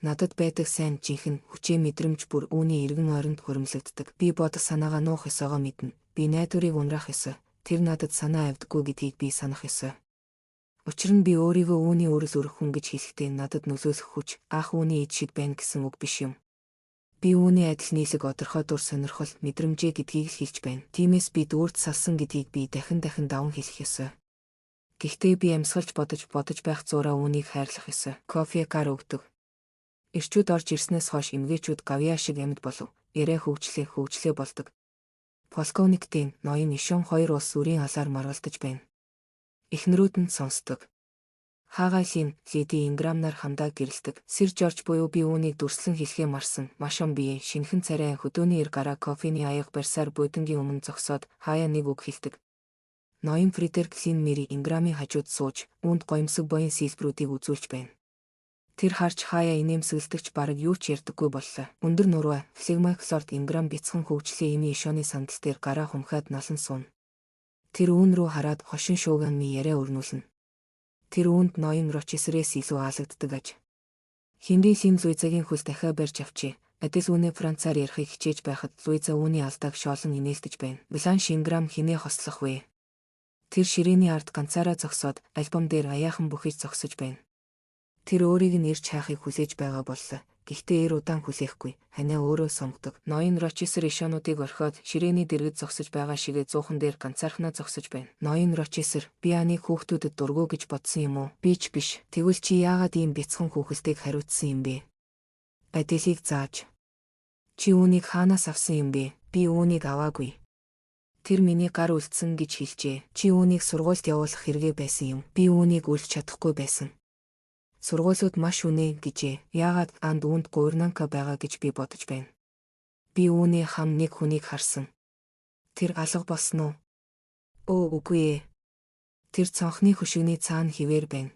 Надад байдаг сайн жинхэнэ хүчээ мэдрэмж бүр үүний эргэн ойронд хуримлагддаг. Би бодох санаагаа нуух ёсоогоо мэднэ. Би найдварыг унраах ёсой. Тэр надад санаа авдаггүй гэдгийг би санах ёсой. Учир нь би өөрийгөө үүний өрөл өрөх хүн гэж хэлэхдээ надад нөлөөлөх хүч аах үүний эд шиг байна гэсэн үг биш юм. Би үүний адил нийлэг одорхой дур сонирхол мэдрэмжээ гэдгийг л хэлж байна. Тиймээс би дүүрд салсан гэдгийг би дахин дахин даван хэлэх ёсой. Гэхдээ би амьсгалж бодож бодож байх зуураа үүнийг хайрлах ёсой. Кофе гар өгдөг. Эрчүүд орж ирснээс хойш эмгээчүүд гавьяа шиг амьд болов. Яриа хөгжлөө хөгжлөө болдог. Полковник Дэн, ноён Ишон хоёр улс үрийн алаар маргалдаж байна. Эхнэрүүд нь сонсдог. Хаагаалын Леди Инграм нар хамдаа гэрэлдэг. Сэр Жорж буюу би үүнийг дүрслэн хэлхээ марсан. Маш он бие, шинэхэн царай хөдөөний эр гараа кофений аяга барьсаар буудангийн өмнө зогсоод хаяа нэг үг хэлдэг. Ноён Фредерик Лин Мэри Инграмын хажууд сууж, үүнд гоёмсог буян сэлбрүүдийг үзүүлж байна. Тэр харж хаяа инээмсэглэдэгч бараг юу ч ярьдаггүй боллоо. Өндөр нуруу, флегмак лорд Инграм бяцхан хөгжлийн эми ишоны сандал дээр гараа хумхаад налан сууна. Тэр үүн рүү хараад хошин шууган ми яриа өрнүүлнэ. Тэр үүнд ноён Рочесерээс илүү аалагддаг аж. Хенри Лин Луизагийн хөл дахиа барьж авчээ. Адил үүнээ Францаар ярихыг хичээж байхад Луиза үүний алдааг шоолон инээлдэж байна. Бланш Инграм хинээ хослох вэ? Тэр ширээний ард ганцаараа зогсоод альбом дээр аяахан бүхэж зогсож байна. Тэр өөрийг нь ирж хайхыг хүлээж байгаа боллоо. Гэхдээ эр удаан хүлээхгүй, ханаа өөрөө сонгодог. Ноён Рочесер ишонуудыг орхиод ширээний дэргэд зогсож байгаа шигээ зуухан дээр ганцаархнаа зогсож байна. Ноён Рочесер, би аныг хүүхдүүдэд дургүй гэж бодсон юм уу? Би ч биш. Тэгвэл чи яагаад ийм бяцхан хүүхэлтэйг хариуцсан юм бэ? Аделийг зааж. Чи үүнийг хаанаас авсан юм бэ? Би үүнийг аваагүй. Тэр миний гар үлдсэн гэж хэлжээ. Чи үүнийг сургуульд явуулах хэрэгээ байсан юм. Би үүнийг үлж чадахгүй байсан. Сургуулиуд маш үнэ гэжээ. Яагаад анд үүнд гувернанка байгаа гэж би бодож байна. Би үүний хам нэг хүнийг харсан. Тэр алга болсон уу? Өө үгүй ээ. Тэр цонхны хөшигний цаана хിവэр байна.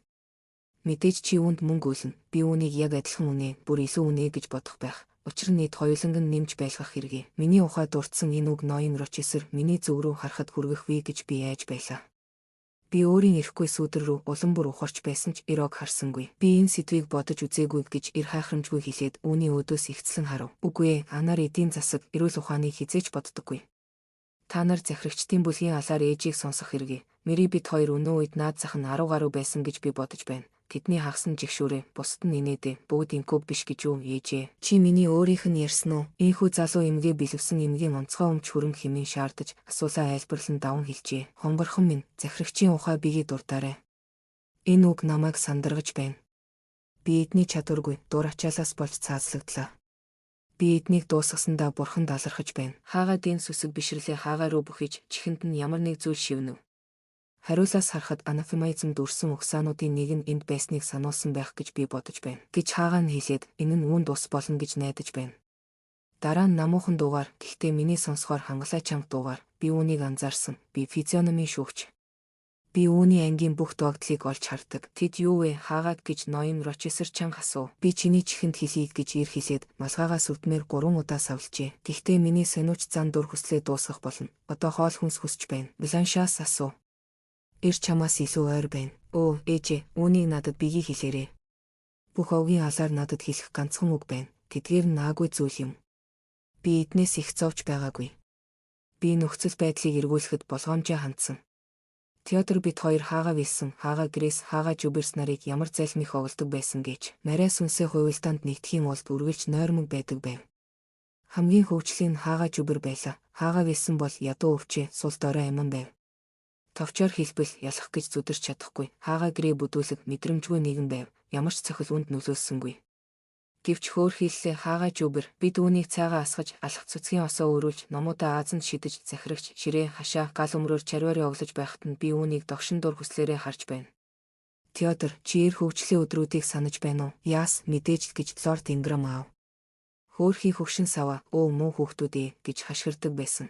Мэдээж чи үүнд мөнгө үлнэ. Би үүнийг яг адилхан үнэ, бүр илүү үнэ гэж бодох байх. Учир нь эд хоёуланг нь нэмж байлгах хэрэгээ. Миний ухаа дурдсан энэ үг ноён Рочесер миний зүг рүү харахад хүргэх вэ гэж би айж байлаа. Би өөрийн эрэхгүй сүүдэр рүү улам бүр ухарч байсан ч Эрог харсангүй. Би энэ сэдвийг бодож үзээгүй гэж эр хайхрамжгүй хэлээд үүний өөдөөс ихцлэн харав. Үгүй ээ, анаар эдийн засаг, эрүүл ухааныг хизээч боддоггүй. Та нар захирагчдын бүлгийн алаар ээжийг сонсох хэрэгээ. Мэри бид хоёр өнөө үед наад зах нь 10 гаруй байсан гэж би бодож байна. Тэдний хагас нь жигшүүрээ, бусад нь инээдээ, бүгд инкуб биш гэж юу ээжээ. Чи миний өөрийнх нь ярьсан уу? Ийхүү залуу эмгээ бэлэвсэн эмгийн онцгой өмч хөрөнгө хэмээн шаардаж, асуулаа айлбарлан даван хэлжээ. Хонгорхон минь, захирагчийн ухаа биеийг дурдаарай. Энэ үг намайг сандаргаж байна. Би эдний чадваргүй дур ачаалаас болж цаазлагдлаа. Би эднийг дуусгасандаа бурханд алархаж байна. Хаагаа дийн сүсэг бишрлээ хаагаа руу бүхийж чихэнд нь ямар нэг зүйл шивнэв. Хариулаас харахад анафемаизмд өрсөн угсаануудын нэг нь энд байсныг сануулсан байх гэж би бодож байна. Гэж хаагаа нь хэлээд энэ нь үүнд ус болно гэж найдаж байна. Дараа нь намуухан дуугаар, гэхдээ миний сонсохоор хангалаа чанга дуугаар би үүнийг анзаарсан. Би физиономийн шүүгч. Би үүний ангийн бүх догдлыг олж хардаг. Тэд юу вэ хаагаад гэж ноён Рочесер чанга асуув. Би чиний чихэнд хэлье гэж ир хэлээд малгайгаа сүвдмээр 3 удаа савлжээ. Гэхдээ миний сониуч зан дур хүслээ дуусгах болно. Одоо хоол хүнс хүсэж байна. Бланшаас асуу. Ир чамаас илүү ойр байна. Өө, ээжээ, үүнийг надад биеий хэлээрэй. Бүх овгийн алаар надад хэлэх ганцхан үг байна. Тэдгээр нь наагүй зүйл юм. Би эднээс их зовж байгаагүй. Би нөхцөл байдлыг эргүүлэхэд болгоомжоо хандсан. Теодор бит хоёр хаагаа Вилсон, хаагаа Грейс, хаагаа Жуберс нарыг ямар залхим их оголдог байсан гэж. Марай сүнсээ хувилдаанд нэгдэхийн улд үргэлж нойрмог байдаг байв. Хамгийн хөгжлийн нь хаагаа Жубер байлаа. Хаагаа Вилсон бол ядуу өвчээ, сул дорой аман байв. Товчоор хэлбэл ялах гэж зүдэрч чадахгүй. Хаагаа Грей бүдүүлэг мэдрэмжгүй нэгэн байв. Ямар ч цохил үнд нөлөөлсөнгүй. Гэвч хөөрхийллээ хаагаа Жубер бид үүнийг цайгаа асгаж алах цэцгийн осоо өрүүлж номуудаа Аазанд шидэж захирагч ширээ хашаа гал өмрөөр чарвари оглож байхад нь би үүнийг догшин дур хүслээрээ харж байна. Теодор, чи эр хөгжлийн өдрүүдийг санаж байна уу? Яас, мэдээж л гэж Лорд Инграм аав. Хөөрхий хөгшин сава, өө муу хүүхдүүд ээ гэж хашгирдаг байсан.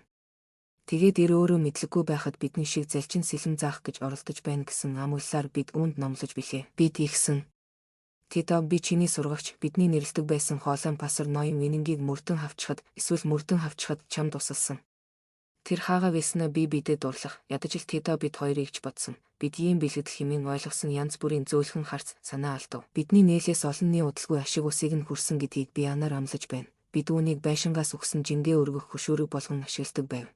Тэгээд эр өөрөө мэдлэггүй байхад бидний шиг залчин сэлэм заах гэж оролдож байна гэсэн ам улсаар бид үүнд номлож билээ. Бид ихсэн. Тэдо би чиний сургагч бидний нэрлэдэг байсан хоолойн пасар ноён Винингийг мөрдөн хавчхад эсвэл мөрдөн хавчхад чамд тусалсан. Тэр хаагаа Вилснаа би бидэд дурлах, ядаж л Тэдо бид хоёрыг ч бодсон. Бид ийм бэлгэдэл хэмээн ойлгосон янз бүрийн зөөлхөн харц санаа алдав. Бидний нээлээс олонний удалгүй ашиг усыг нь хүрсэн гэдгийг би анаар амлаж байна. Бид үүнийг байшингаас өгсөн жингээ өргөх хөшүүрэг болгон ашигладаг байв.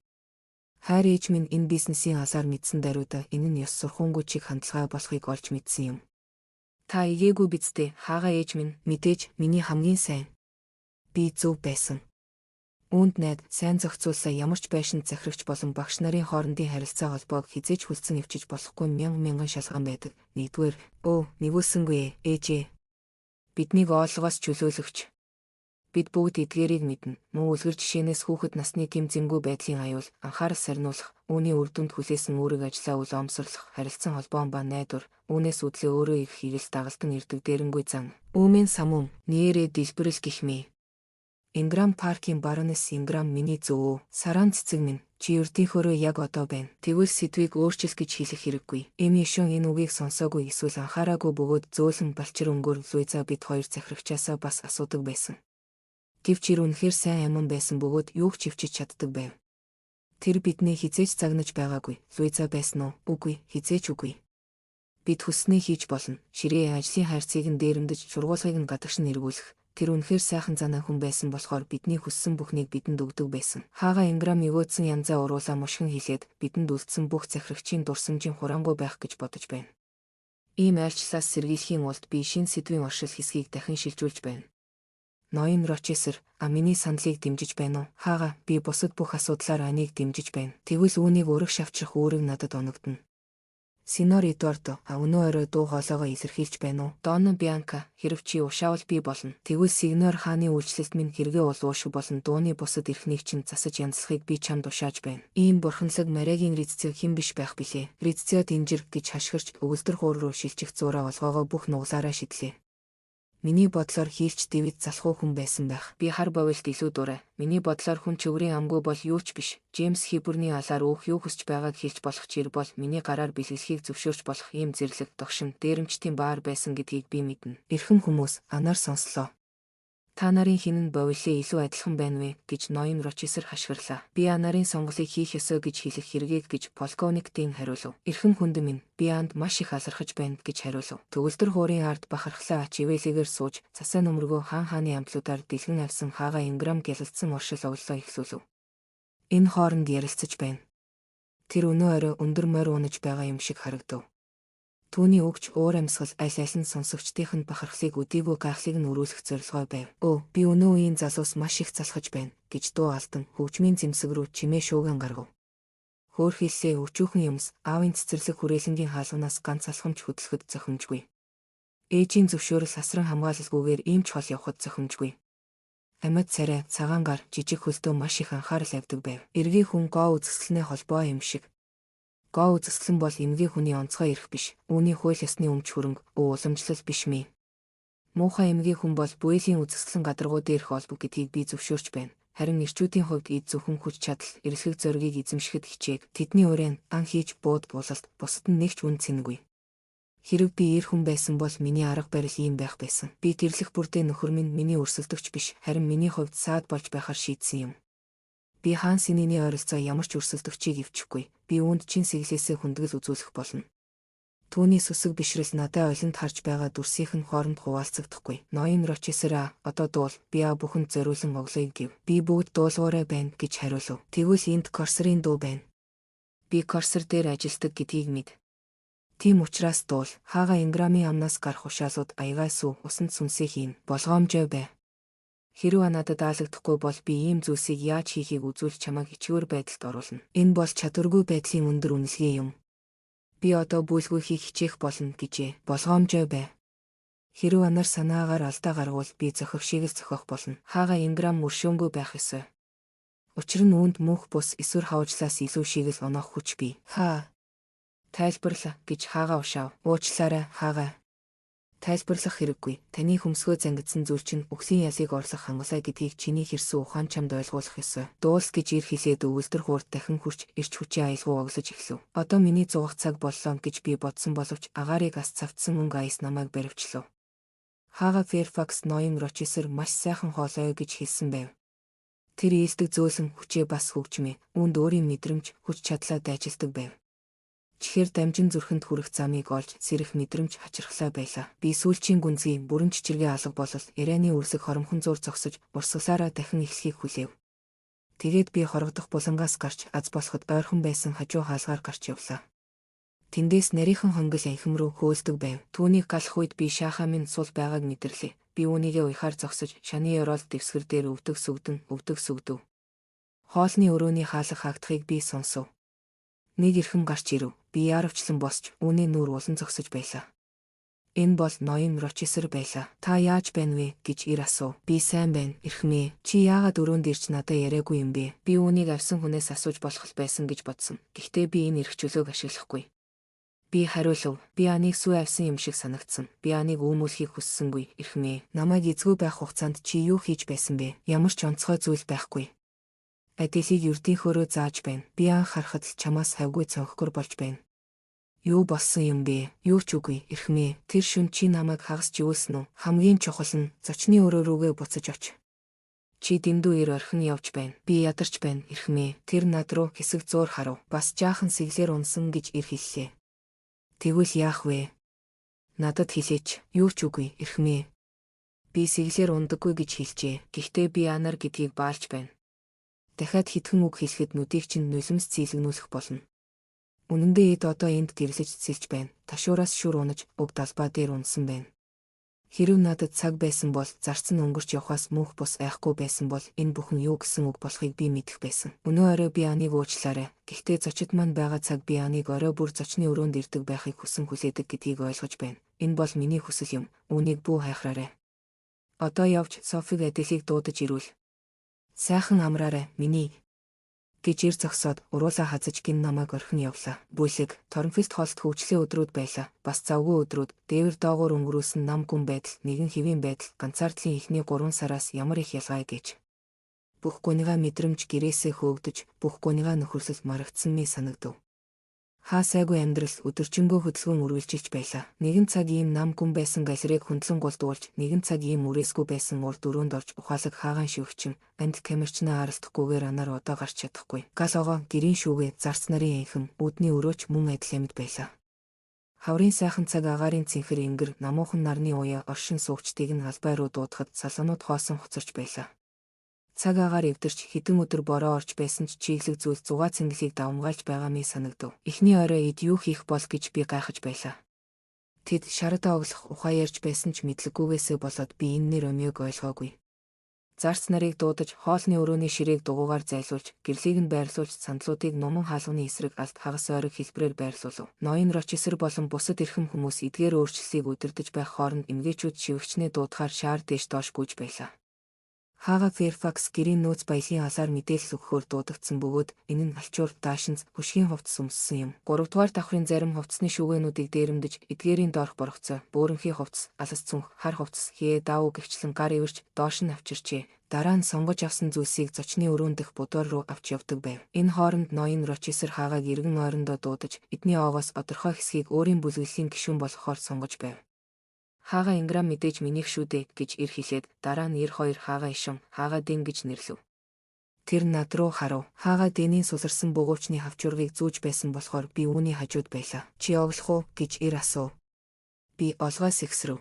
Хайр ээж минь энэ бизнесийн алаар мэдсэн даруйда энэ нь ёс сурхуунгүй чиг хандлагаа болохыг олж мэдсэн юм. Та игээгүй биз дээ, хаагаа ээж минь. Мэдээж миний хамгийн сайн. Би зөв байсан. Үүнд найд сайн зохицуулсаа ямар ч байшинд захирагч болон багш нарын хоорондын харилцаа холбоог хизээж хүлцэн өвчиж болохгүй мянган мянган шалгаан байдаг. Нэгдүгээр, өө, нэгүүлсэнгүй ээжээ. Биднийг оолгоос чөлөөлөгч. Бид бүгд эдгээрийг мэднэ. Мөн үлгэр жишээнээс хүүхэд насны гэм зэмгүй байдлын аюул, анхаарал сарниулах, үүний үр дүнд хүлээсэн үүрэг ажлаа үл оомсорлох, харилцан холбоон ба найдвар, үүнээс үдлээ өөрөө их хийгэл дагалдан ирдэг дээрэнгүй зан. Үүмэн самун, Нээрээ дэлбэрэл гих мэ. Инграм паркийн баронесс Инграм миний зөв. Саран цэцэг минь, чи ердийнхөөрөө яг одоо байна. Тэгвэл сэдвийг өөрчил гэж хэлэх хэрэггүй. Эми шөн энэ үгийг сонсоогүй эсвэл анхаараагүй бөгөөд зөөлөн балчир өнгөөр Луиза бид хоёр захирагчаасаа бас асуудаг байсан. Гэвч ир үнэхээр сайн аман байсан бөгөөд юу ч хөвчиж чаддаг байв. Тэр бидний хизээж загнаж байгаагүй. Луиза байсан уу? Үгүй, хизээж үгүй. Бид хүснээ хийж болно. Ширээ ажлын хайрцгийг нь дээрэмдэж, шургуулгыг нь гадагш нь эргүүлэх. Тэр үнэхээр сайхан занаа хүн байсан болохоор бидний хүссэн бүхнийг бидэнд өгдөг байсан. Хаагаа Инграм эгөөдсөн янзаа уруулаа мушгин хилээд бидэнд үлдсэн бүх захирагчийн дурсамжийн хураангуй байх гэж бодож байна. Ийм айлчлаас сэргийлэхийн улд би шинэ сэдвийн оршил хэсгийг дахин шилжүүлж байна. Ноён Рочесер, а миний саналыг дэмжиж байна уу? Хаагаа, би бусад бүх асуудлаар аныг дэмжиж байна. Тэгвэл үүнийг урагш авчрах үүрэг надад оногдоно. Синор Эдуардо, а өнөө орой дуу хоолойгоо илэрхийлж байна уу? Донна Бианка, хэрв чи ушаавал би болно. Тэгвэл сигнор хааны үйлчлэлт минь хэрэгээ бол уушиг болон дууны бусад эрхнийг чинь засаж янзлахыг би чамд ушааж байна. Ийм бурханлаг Мариагийн Риццео хэн биш байх билээ. Риццео динжир гэж хашгирч өгөлдөр хуур руу шилжих зуураа олгоогоо бүх нуглаараа шидлээ. Миний бодлоор хийлч Дэвид залхуу хүн байсан байх. Би хар бовилд илүү дурай. Миний бодлоор хүн чөврийн амгүй бол юу ч биш. Джеймс Хибүрний алаар өөх юу хүсэж байгааг хэлж болох чир бол миний гараар бэлгэлхийг зөвшөөрч болох ийм зэрлэг догшин дээрэмчдийн баар байсан гэдгийг би мэднэ. Эрхэм хүмүүс анаар сонслоо. Та нарын хэн нь бовилээ илүү адилхан байна вэ гэж ноён Рочесер хашгирлаа. Би анарын сонголыг хийх ёсой гэж хэлэх хэрэгийг гэж полковник Дин хариулв. Эрхэм хүнд минь, би анд маш их алархаж байна гэж хариулв. Төгөлдөр хуурын ард бахархлаа ач ивэлэгээр сууж цасаа нөмргөө хаан хааны амтлуудаар дэлгэн авсан хаагаа Инграм гялалцсан оршил оглолоо эхлүүлв. Энэ хооронд ярилцаж байна. Тэр өнөө орой өндөр морь унаж байгаа юм шиг харагдав. Түүний өгч уур амьсгал аль аль нь сонсогчдийнх нь бахархлыг өдийгөө гайхлыг нь өрүүлэх зорилгоо байв. Өө, би өнөө үеийн залуус маш их залхаж байна гэж дуу алдан хөгжмийн зэмсэг рүү чимээ шууган гаргав. Хөөрхийллээ өчүүхэн юмс аавын цэцэрлэг хүрээлэнгийн хаалганаас ганц алхамч хөдлөхөд зохимжгүй. Ээжийн зөвшөөрөл асран хамгаалалгүйгээр ийм ч хол явхад зохимжгүй. Амьд царай, цагаан гар, жижиг хөлдөө маш их анхаарал авдаг байв. Эргийн хүн гоо үзэсгэлэнээ холбоо юм шиг. Гоо үзэсгэлэн бол эмгийн хүний онцгой эрх биш. Үүний хууль ёсны өмч хөрөнгө, уламжлал биш мий. Муухай эмгийн хүн бол буйлын үзэсгэлэн гадаргуу дээрх олбог гэдгийг би зөвшөөрч байна. Харин эрчүүдийн хувьд эд зөвхөн хүч чадал, эрэлхэг зоригийг эзэмшихэд хичээг. Тэдний уриан, ан хийж бууд булалт, бусад нь нэг ч үн цэнгүй. Хэрэв би эр хүн байсан бол миний арга барил ийм байх байсан. Би тэрлэх бүрдээ нөхөр минь миний өрсөлдөгч биш, харин миний хувьд саад болж байхаар шийдсэн юм. Би хаан синений ойролцоо ямар ч өрсөлдөгчийг эвчихгүй. Би үүнд чин сэглээсээ хүндгэл үзүүлэх болно. Түүний сүсэг бишрэл надад олинд харж байгаа дүрсийнх нь хооронд хуваалцагдахгүй. Ноён Рочесер а одоо дуул би а бүхэнд зориулан оглоё гэв. Би бүгд дуулуурай байна гэж хариулв. Тэгвэл энд Корсерийн дуу байна. Би Корсер дээр ажилтдаг гэдгийг мэд. Тийм учраас дуул хаага Инграмын амнаас гарах ушаалууд аягаа сүү усанд сүнсээ хийн. Болгоомжтой бай. Хэрв надад таалагдахгүй бол би ийм зүйлсийг яаж хийхийг үзүүлж чамайг ичгээр байдалд оруулна. Энэ бол чадваргүй байдлын өндөр үнэлгээ юм. Би одоо бүлгүйхийг хичээх болно гэжээ. Болгоомжтой бай. Хэрв анар санаагаар алдаа гаргавал би зохих шиг л зохиох болно. Хаага Инграм мөршөөнгүй байх ёсой. Учир нь үүнд мөнх бус эсвэр хавжлаас илүү шиг л оноох хүч бий. Хаа. Тайлбарла гэж хаага ушаав. Уучлаарай хаага. Тайлбарлах хэрэггүй. Таны хөмсгөө зангидсан зүйл чинь үхлийн ялыг орлох хангалаа гэдгийг чиний хэрсэн ухаан чамд ойлгуулах ёсой. Дуус гэж ир хэлээд өвөлдөр хуурд дахин хурч эрч хүчийн аялгау оглож эхлэв. Одоо миний зугах цаг боллоо гэж би бодсон боловч агаарыг ас цавцсан мөнгө аяс намайг баривчлав. Хаага Фэрфакс ноён Рочесер маш сайхан хоолой гэж хэлсэн байв. Тэр ийсдэг зөөлөн хүчээ бас хөгжмээ. Үүнд өөрийн мэдрэмж, хүч чадлаа дайчилдаг байв. Чихэр дамжин зүрхэнд хүрэх замыг олж сэрэх мэдрэмж хачирхлаа байлаа. Би сүүлчийн гүнзгий бүрэн чичиргээ алга болол Ирэний үрлэг хоромхон зуур зогсож урсгалаараа дахин эхлэхийг хүлээв. Тэгээд би хорогдох булангаас гарч аз болоход ойрхон байсан хажуу хаалгаар гарч явлаа. Тэндээс нарийнхан хонгил анхим рүү хөөлдөг байв. Түүнийг галах үед би шаахаа минь сул байгааг мэдэрлээ. Би үүнийгээ уяхаар зогсож шаны ёроол дэвсгэр дээр өвдөг сүгдэн өвдөг сүгдэв. Хоолны өрөөний хаалга хаагдахыг би сонсов. Нэг эрхэм гарч ирэв. Би яаравчлан босч үүний нүүр улан зогсож байлаа. Энэ бол ноён Рочесер байлаа. Та яаж байна вэ гэж ир асуув. Би сайн байна, эрхмээ. Чи яагаад өрөөнд ирж надад яриагүй юм бэ? Би үүнийг авсан хүнээс асууж болох байсан гэж бодсон. Гэхдээ би энэ эрх чөлөөг ашиглахгүй. Би хариулав. Би аныг сүү авсан юм шиг санагдсан. Би аныг үүмүүлэхийг хүссэнгүй, эрхмээ. Намайг эзгүй байх хугацаанд чи юу хийж байсан бэ? Ямар ч онцгой зүйл байхгүй. Аделийг ердийнхөөрөө зааж байна. Би анх харахад л чамаас хавгүй цонхгор болж байна. Юу болсон юм бэ? Юу ч үгүй, эрхмээ. Тэр шөнө чи намайг хагас живүүлсэн үү? Хамгийн чухал нь зочны өрөө рүүгээ буцаж оч. Чи дэндүү ир орхин явж байна. Би ядарч байна, эрхмээ. Тэр над руу хэсэг зуур харав. Бас жаахан сэглээр унсан гэж ир хэллээ. Тэгвэл яах вэ? Надад хэлээч. Юу ч үгүй, эрхмээ. Би сэглээр ундаггүй гэж хэлжээ. Гэхдээ би анар гэдгийг баалж байна. Дахиад хэдхэн үг хэлэхэд нүдийг чинь нулимс цэйлэгнүүлэх болно. Үнэндээ эд одоо энд гэрлэж цэлж байна. Ташуураас шүр унаж уг далбаа дээр унсан байна. Хэрв надад цаг байсан бол зарцсан өнгөрч явхаас мөнх бус айхгүй байсан бол энэ бүхэн юу гэсэн үг болохыг би мэдэх байсан. Өнөө орой би аныг уучлаарай. Гэхдээ зочид маань байгаа цаг би аныг орой бүр зочны өрөөнд ирдэг байхыг хүсэн хүлээдэг гэдгийг ойлгож байна. Энэ бол миний хүсэл юм. Үүнийг бүү хайхраарай. Одоо явж Софиг Аделийг дуудаж ирүүл. Сайхан амраарай, миний гэж ир зогсоод уруулаа хазаж гин намайг орхин явлаа. Бүлэг Торнфилд хоолт хөгжлийн өдрүүд байлаа. Бас завгүй өдрүүд дээвэр доогуур өнгөрүүлсэн нам гүн байдал, нэгэн хэвийн байдал ганцаардлын эхний 3 сараас ямар их ялгаа гэж. Бүх гунигаа мэдрэмж гэрээсээ хөөгдөж, бүх гунигаа нөхөрлөл марагдсан мий санагдав. Хаа сайгүй амьдрал өдөржингөө хөдөлгөөн үргэлжилж байлаа. Нэгэн цаг ийм нам гүн байсан галерейг хөндлөн голдуулж, нэгэн цаг ийм үрээсгүй байсан урд өрөөнд орж ухаалаг хаагаан шивгчин, анд камерчнаа аралтахгүйгээр анаар одоо гарч чадахгүй. Гал огоо, гэрийн шүүгээ, зарц нарын энхэм, үүдний өрөөч мөн адил амьд байлаа. Хаврын сайхан цаг агаарын цэнхэр энгэр, намуухан нарны уяа оршин суугчдыг нь албай руу дуудахад салонууд хоосон хоцорч байлаа. Цаг агаар эвдэрч хэдэн өдөр бороо орж байсан ч чиглэг зүйл зугаа цэнгэлийг давамгайлж байгаа мий санагдав. Эхний орой эд юу хийх бол гэж би гайхаж байлаа. Тэд шарада оглох ухаан ярьж байсан ч мэдлэггүйгээсээ болоод би энэ нэр өмөөг ойлгоогүй. Зарц нарыг дуудаж, хоолны өрөөний ширээг дугуйгаар зайлуулж, гэрлийг нь байрлуулж, сандлуудыг нуман хаалганы эсрэг алт хагас ойрог хэлбэрээр байрлуулав. Ноён Рочесер болон бусад эрхэм хүмүүс эдгээр өөрчлөлийг удирдаж байх хооронд эмгээчүүд шивгчнээ дуудахаар шаар дээш доош гүйж байлаа. Хаага Фэйрфакс гэрийн нөөц баялагын алаар мэдээлэл өгөхөөр дуудагдсан бөгөөд энэ нь алчуур, даашинз, хөшгийн хувцас өмссөн юм. Гуравдугаар давхрын зарим хувцсны шүүгэнүүдийг дээрэмдэж, эдгээрийн доорх боргоцой, бөөрөнхий хувцас, алас цүнх, хар хувцас, хээ, даавуу гэгчлэн гар эвэрч, доош нь авчирчээ. Дараа нь сонгож авсан зүйлсийг зочны өрөөн дэх будвар руу авч явдаг байв. Энэ хооронд ноён Рочесер хаагааг эргэн ойрондоо дуудаж, эдний оогоос тодорхой хэсгийг өөрийн бүлэглэлийн гишүүн болгохоор сонгож байв. Хаага Инграм мэдээж минийх шүү дээ гэж эр хэлээд дараа нь эр хоёр хаага Ишон, хаага Дэн гэж нэрлэв. Тэр над руу харав. Хаага Дэнийн суларсан бөгөөчний хавчуургыг зүүж байсан болохоор би үүний хажууд байлаа. Чи оглох уу гэж эр асуув. Би олгой сэгсрэв.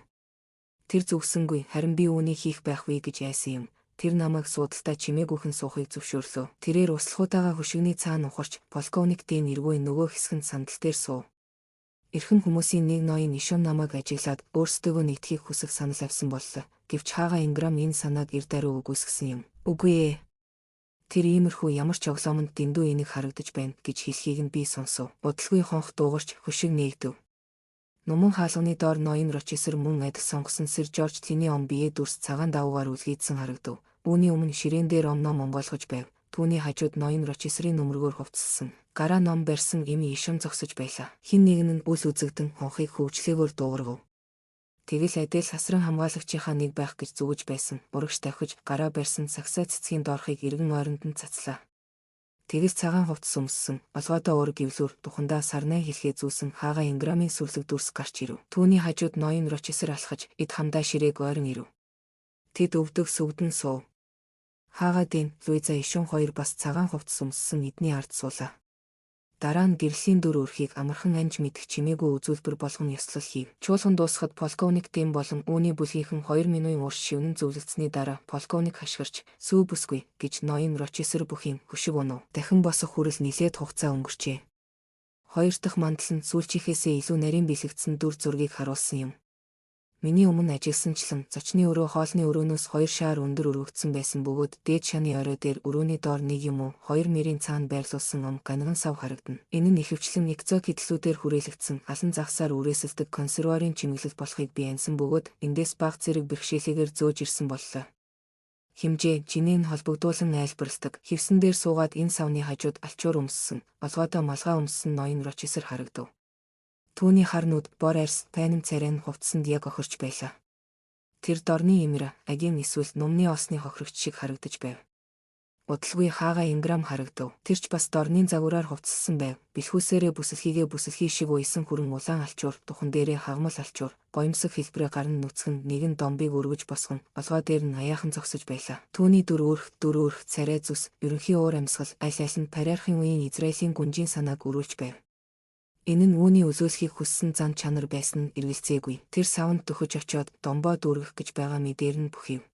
Тэр зүгсэнгүй харин би үүнийг хийх байх вэ гэж айсан юм. Тэр намайг суудалтай чимээгүйхэн суухыг зөвшөөрлөө. Тэрээр услахуутайгаа хөшигний цаана ухарч полковник Дэн эргүй нөгөө хэсэг нь сандал дээр суув. Эрхэм хүмүүсийн нэг ноён Ишон намайг ажиглаад өөрсдийгөө нэгдэхийг хүсэх санал авсан боллоо. Гэвч хаага Инграм энэ санааг эр даруй үгүйсгэсэн юм. Үгүй ээ. Тэр иймэрхүү ямар ч оглоомонд дэндүү энийг харагдаж байна гэж хэлхийг нь би сонсов. Удалгүй хонх дуугарч хөшиг нээгдэв. Нуман хаалганы доор ноён Рочесер мөн адил сонгосон сэр Жорж Тлиний ом бие дүрс цагаан давуугаар үлгийдсэн харагдав. Үүний өмнө ширээн дээр ом ном онгойлгож байв. Түүний хажууд ноён Рочесерийн нүмергөөр хувцасласан. Гараа ном барьсан эми Ишон зогсож байлаа. Хэн нэг нь үл үзэгдэн хонхыг хөгжлөөгөөр дуугаргав. Тэгэл адил сасран хамгаалагчийнхаа нэг байх гэж зүгэж байсан. Урагш тавхиж гараа барьсан сагсаа цэцгийн доорхыг эргэн ойронд нь цацлаа. Тэгэл цагаан хувцас өмссөн, олгойдоо уур гівлүүр тухандаа сарнай хэлхээ зүүсэн хаага Инграмын сүрлэг дүрс гарч ирэв. Түүний хажууд ноён Рочесер алхаж эд хамдаа ширээг ойрон ирэв. Тэд өвдөг сүгдэн суув. Хаага Дэн, Луиза Ишон хоёр бас цагаан хувцас өмссөн эдний ард суулаа. Дараа нь гэрлийн дүр өрхийг амархан анж мэдэх чимээгүй үзүүлбэр болгон ёслол хийв. Чуулган дуусахад полковник Дэм болон үүний бүлгийнхэн 2 минутын урт шивнэн зөвлөлдсөний дараа полковник хашгирч "Сүү бүсгүй" гэж ноён Рочесер бүхийн хөшиг унав. Дахин босох хүрэл нилээд хугацаа өнгөрчээ. Хоёр дахь мандал нь сүүлчийнхээсээ илүү нарийн бэлэгдсэн дүр зургийг харуулсан юм. Миний өмнө ажилласанчлан зочны өрөө хоолны өрөөнөөс 2 шаар өндөр өргөгдсөн байсан бөгөөд дээд шаны орой дээр өрөөний доор нэг юм уу 2 мөрийн цаана байрлуулсан ом ганиган сав харагдана. Энэ нь ихэвчлэн экзо хэдлүүдээр хүрээлэгдсэн алан загсаар үрээсэлдэг консервуарын чимэглэл болохыг би аньсан бөгөөд эндээс бага зэрэг бэрхшээлээгээр зөөж ирсэн боллоо. Хэмжээ, жинээ нь холбогдуулан айлбарладаг. Хевсэн дээр суугаад энэ савны хажууд алчуур өмссөн, олгойдоо малгай өмссөн ноён Рочесер харагдав. Түүний хар нүд, бор арьс, тайнам царай нь хувцсанд яг охирч байлаа. Тэр дорны эмэр, агийн эсвэл нумны осны хохирогч шиг харагдаж байв. Удалгүй хаага Инграм харагдав. Тэр ч бас дорны загвараар хувцасласан байв. Бэлхүүсээрээ бүсэлхийгээ бүсэлхий шиг уйсан хүрэн улаан алчуур, тухан дээрээ хагмал алчуур, гоёмсог хэлбэрээ гаран нүцгэн нэгэн домбыг өргөж босгон, олгой дээр нь аяахан зогсож байлаа. Түүний дүр өөрх, дүр өөрх, царай зүс, ерөнхий уур амьсгал аль аль нь париархын үеийн Израилийн гүнжийн санааг өрүүлж байв. Энэ нь үүний өлөөлөхийг хүссэн зан чанар байсан нь эргэлзээгүй. Тэр савнд дөхөж очиод домбоо дүүргэх гэж байгаа мэдээр нь бүхийв.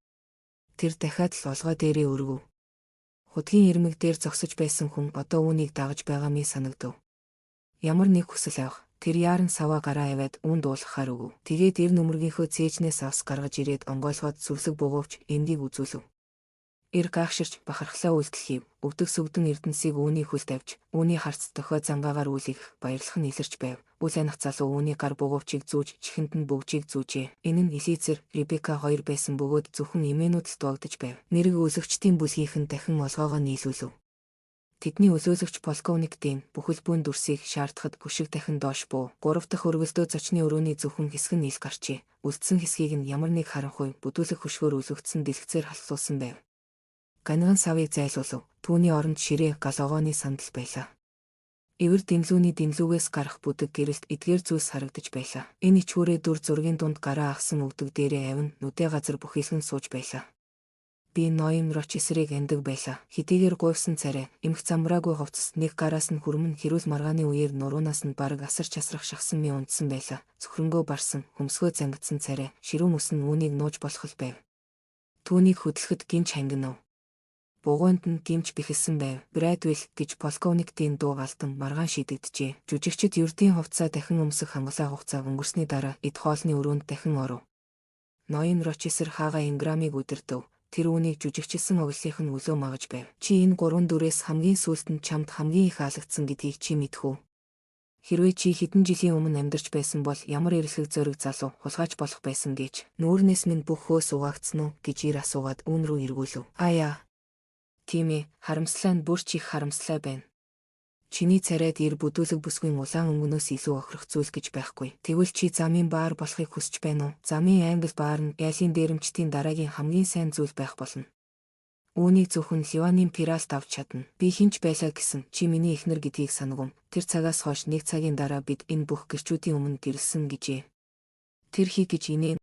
Тэр дахиад л олгой дээрээ өргөв. Худгийн ирмэг дээр зогсож байсан хүн одоо үүнийг дагаж байгаа мий санагдав. Ямар нэг хүсэл авах, тэр яаран саваа гараа аваад үүнд уулгахаар өгөв. Тэгээд эр нүмергийнхөө цээжнээс авс гаргаж ирээд онгойлгоод сүрлэг бугуувч эмдийг үзүүлв. Эр гайхширч бахархлаа үйлдэл хийв. Өвдөг сүгдэн эрдэнсийг үүний хөлд авч, үүний харц дохио зангаагаар үлгэх баярлах нь илэрч байв. Үл анах залуу үүний гар бугуувчийг зүүж, чихэнд нь бөгжийг зүүжээ. Энэ нь Элизер, Ребека хоёр байсан бөгөөд зөвхөн эмээнүүд л дуугдаж байв. Нэрэг өлөгчдийн бүлгийнхэн дахин олгоогоо нийлүүлв. Тэдний өлөөлөгч полковник Дэн бүхэл бүүн дүрсийг шаардахад хөшиг дахин доош буу. Гурав дахь өргөлдөө зочны өрөөний зөвхөн хэсэг нь ил гарчээ. Үлдсэн хэсгийг нь ямар нэг харанхуй бүдүүлэг хөшгөөр өлөгдсөн дэлгэцээр халуулсан байв. Ганиган савыг зайлуулав. Түүний оронд ширээ гал огооны сандал байлаа. Эвэр дэнлүүний дэнлүүгээс гарах бүдэг гэрэлт эдгээр зүйлс харагдаж байлаа. Энэ ичгүүрээ дүр зургийн дунд гараа ахсан өгдөг дээрээ авин нүдэ газар бүхийлхэн сууж байлаа. Би ноён Рочесерийг андаг байлаа. Хэдийгээр гуйвсан царай, эмх замраагүй хувцас нэг гараас нь хүрмэн хэрүүл маргааны үеэр нуруунаас нь бараг асар часрах шахсан ми унтсан байлаа. Цөхрөнгөө барсан, хөмсгөө зангидсан царай, ширүүн мөс нь үүнийг нууж болох л байв. Түүнийг хөдлөхөд гинч хангинав. Бугуйнд нь гэмч бэхэлсэн байв. Брэдвилл гэж полковник Дин дуу алдан маргаан шийдэгджээ. Жүжигчид ердийн хувцаа дахин өмсөх хангалаа хугацаа өнгөрсний дараа эд хоолны өрөөнд дахин оров. Ноён Рочесер хаага Инграмыг удирдав. Тэр үүнийг жүжигчилсэн оглолынх нь өлөө магаж байв. Чи энэ гурван дүрээс хамгийн сүүлд нь чамд хамгийн их алагдсан гэдгийг чи мэдэх үү? Хэрвээ чи хэдэн жилийн өмнө амьдарч байсан бол ямар эрэлхэг зориг залуу хулгайч болох байсан гэж. Нүүрнээс минь бүх хөөс угаагдсан уу гэж ир асуугаад үүн рүү эргүүлв. Аяа. Тийм ээ, харамслай нь бүр ч их харамслай байна. Чиний царайд ир бүдүүлэг бүсгүйн улаан өнгөнөөс илүү охирох зүйл гэж байхгүй. Тэгвэл чи замын баар болохыг хүсэж байна уу? Замын англи баар нь ялийн дээрэмчдийн дараагийн хамгийн сайн зүйл байх болно. Үүнийг зөвхөн Ливанын Пиралт авч чадна. Би хинч байлаа гэсэн чи миний эхнэр гэдгийг санагум. Тэр цагаас хойш нэг цагийн дараа бид энэ бүх гэрчүүдийн өмнө гэрэлсэн гэжээ. Тэр хий гэж инээ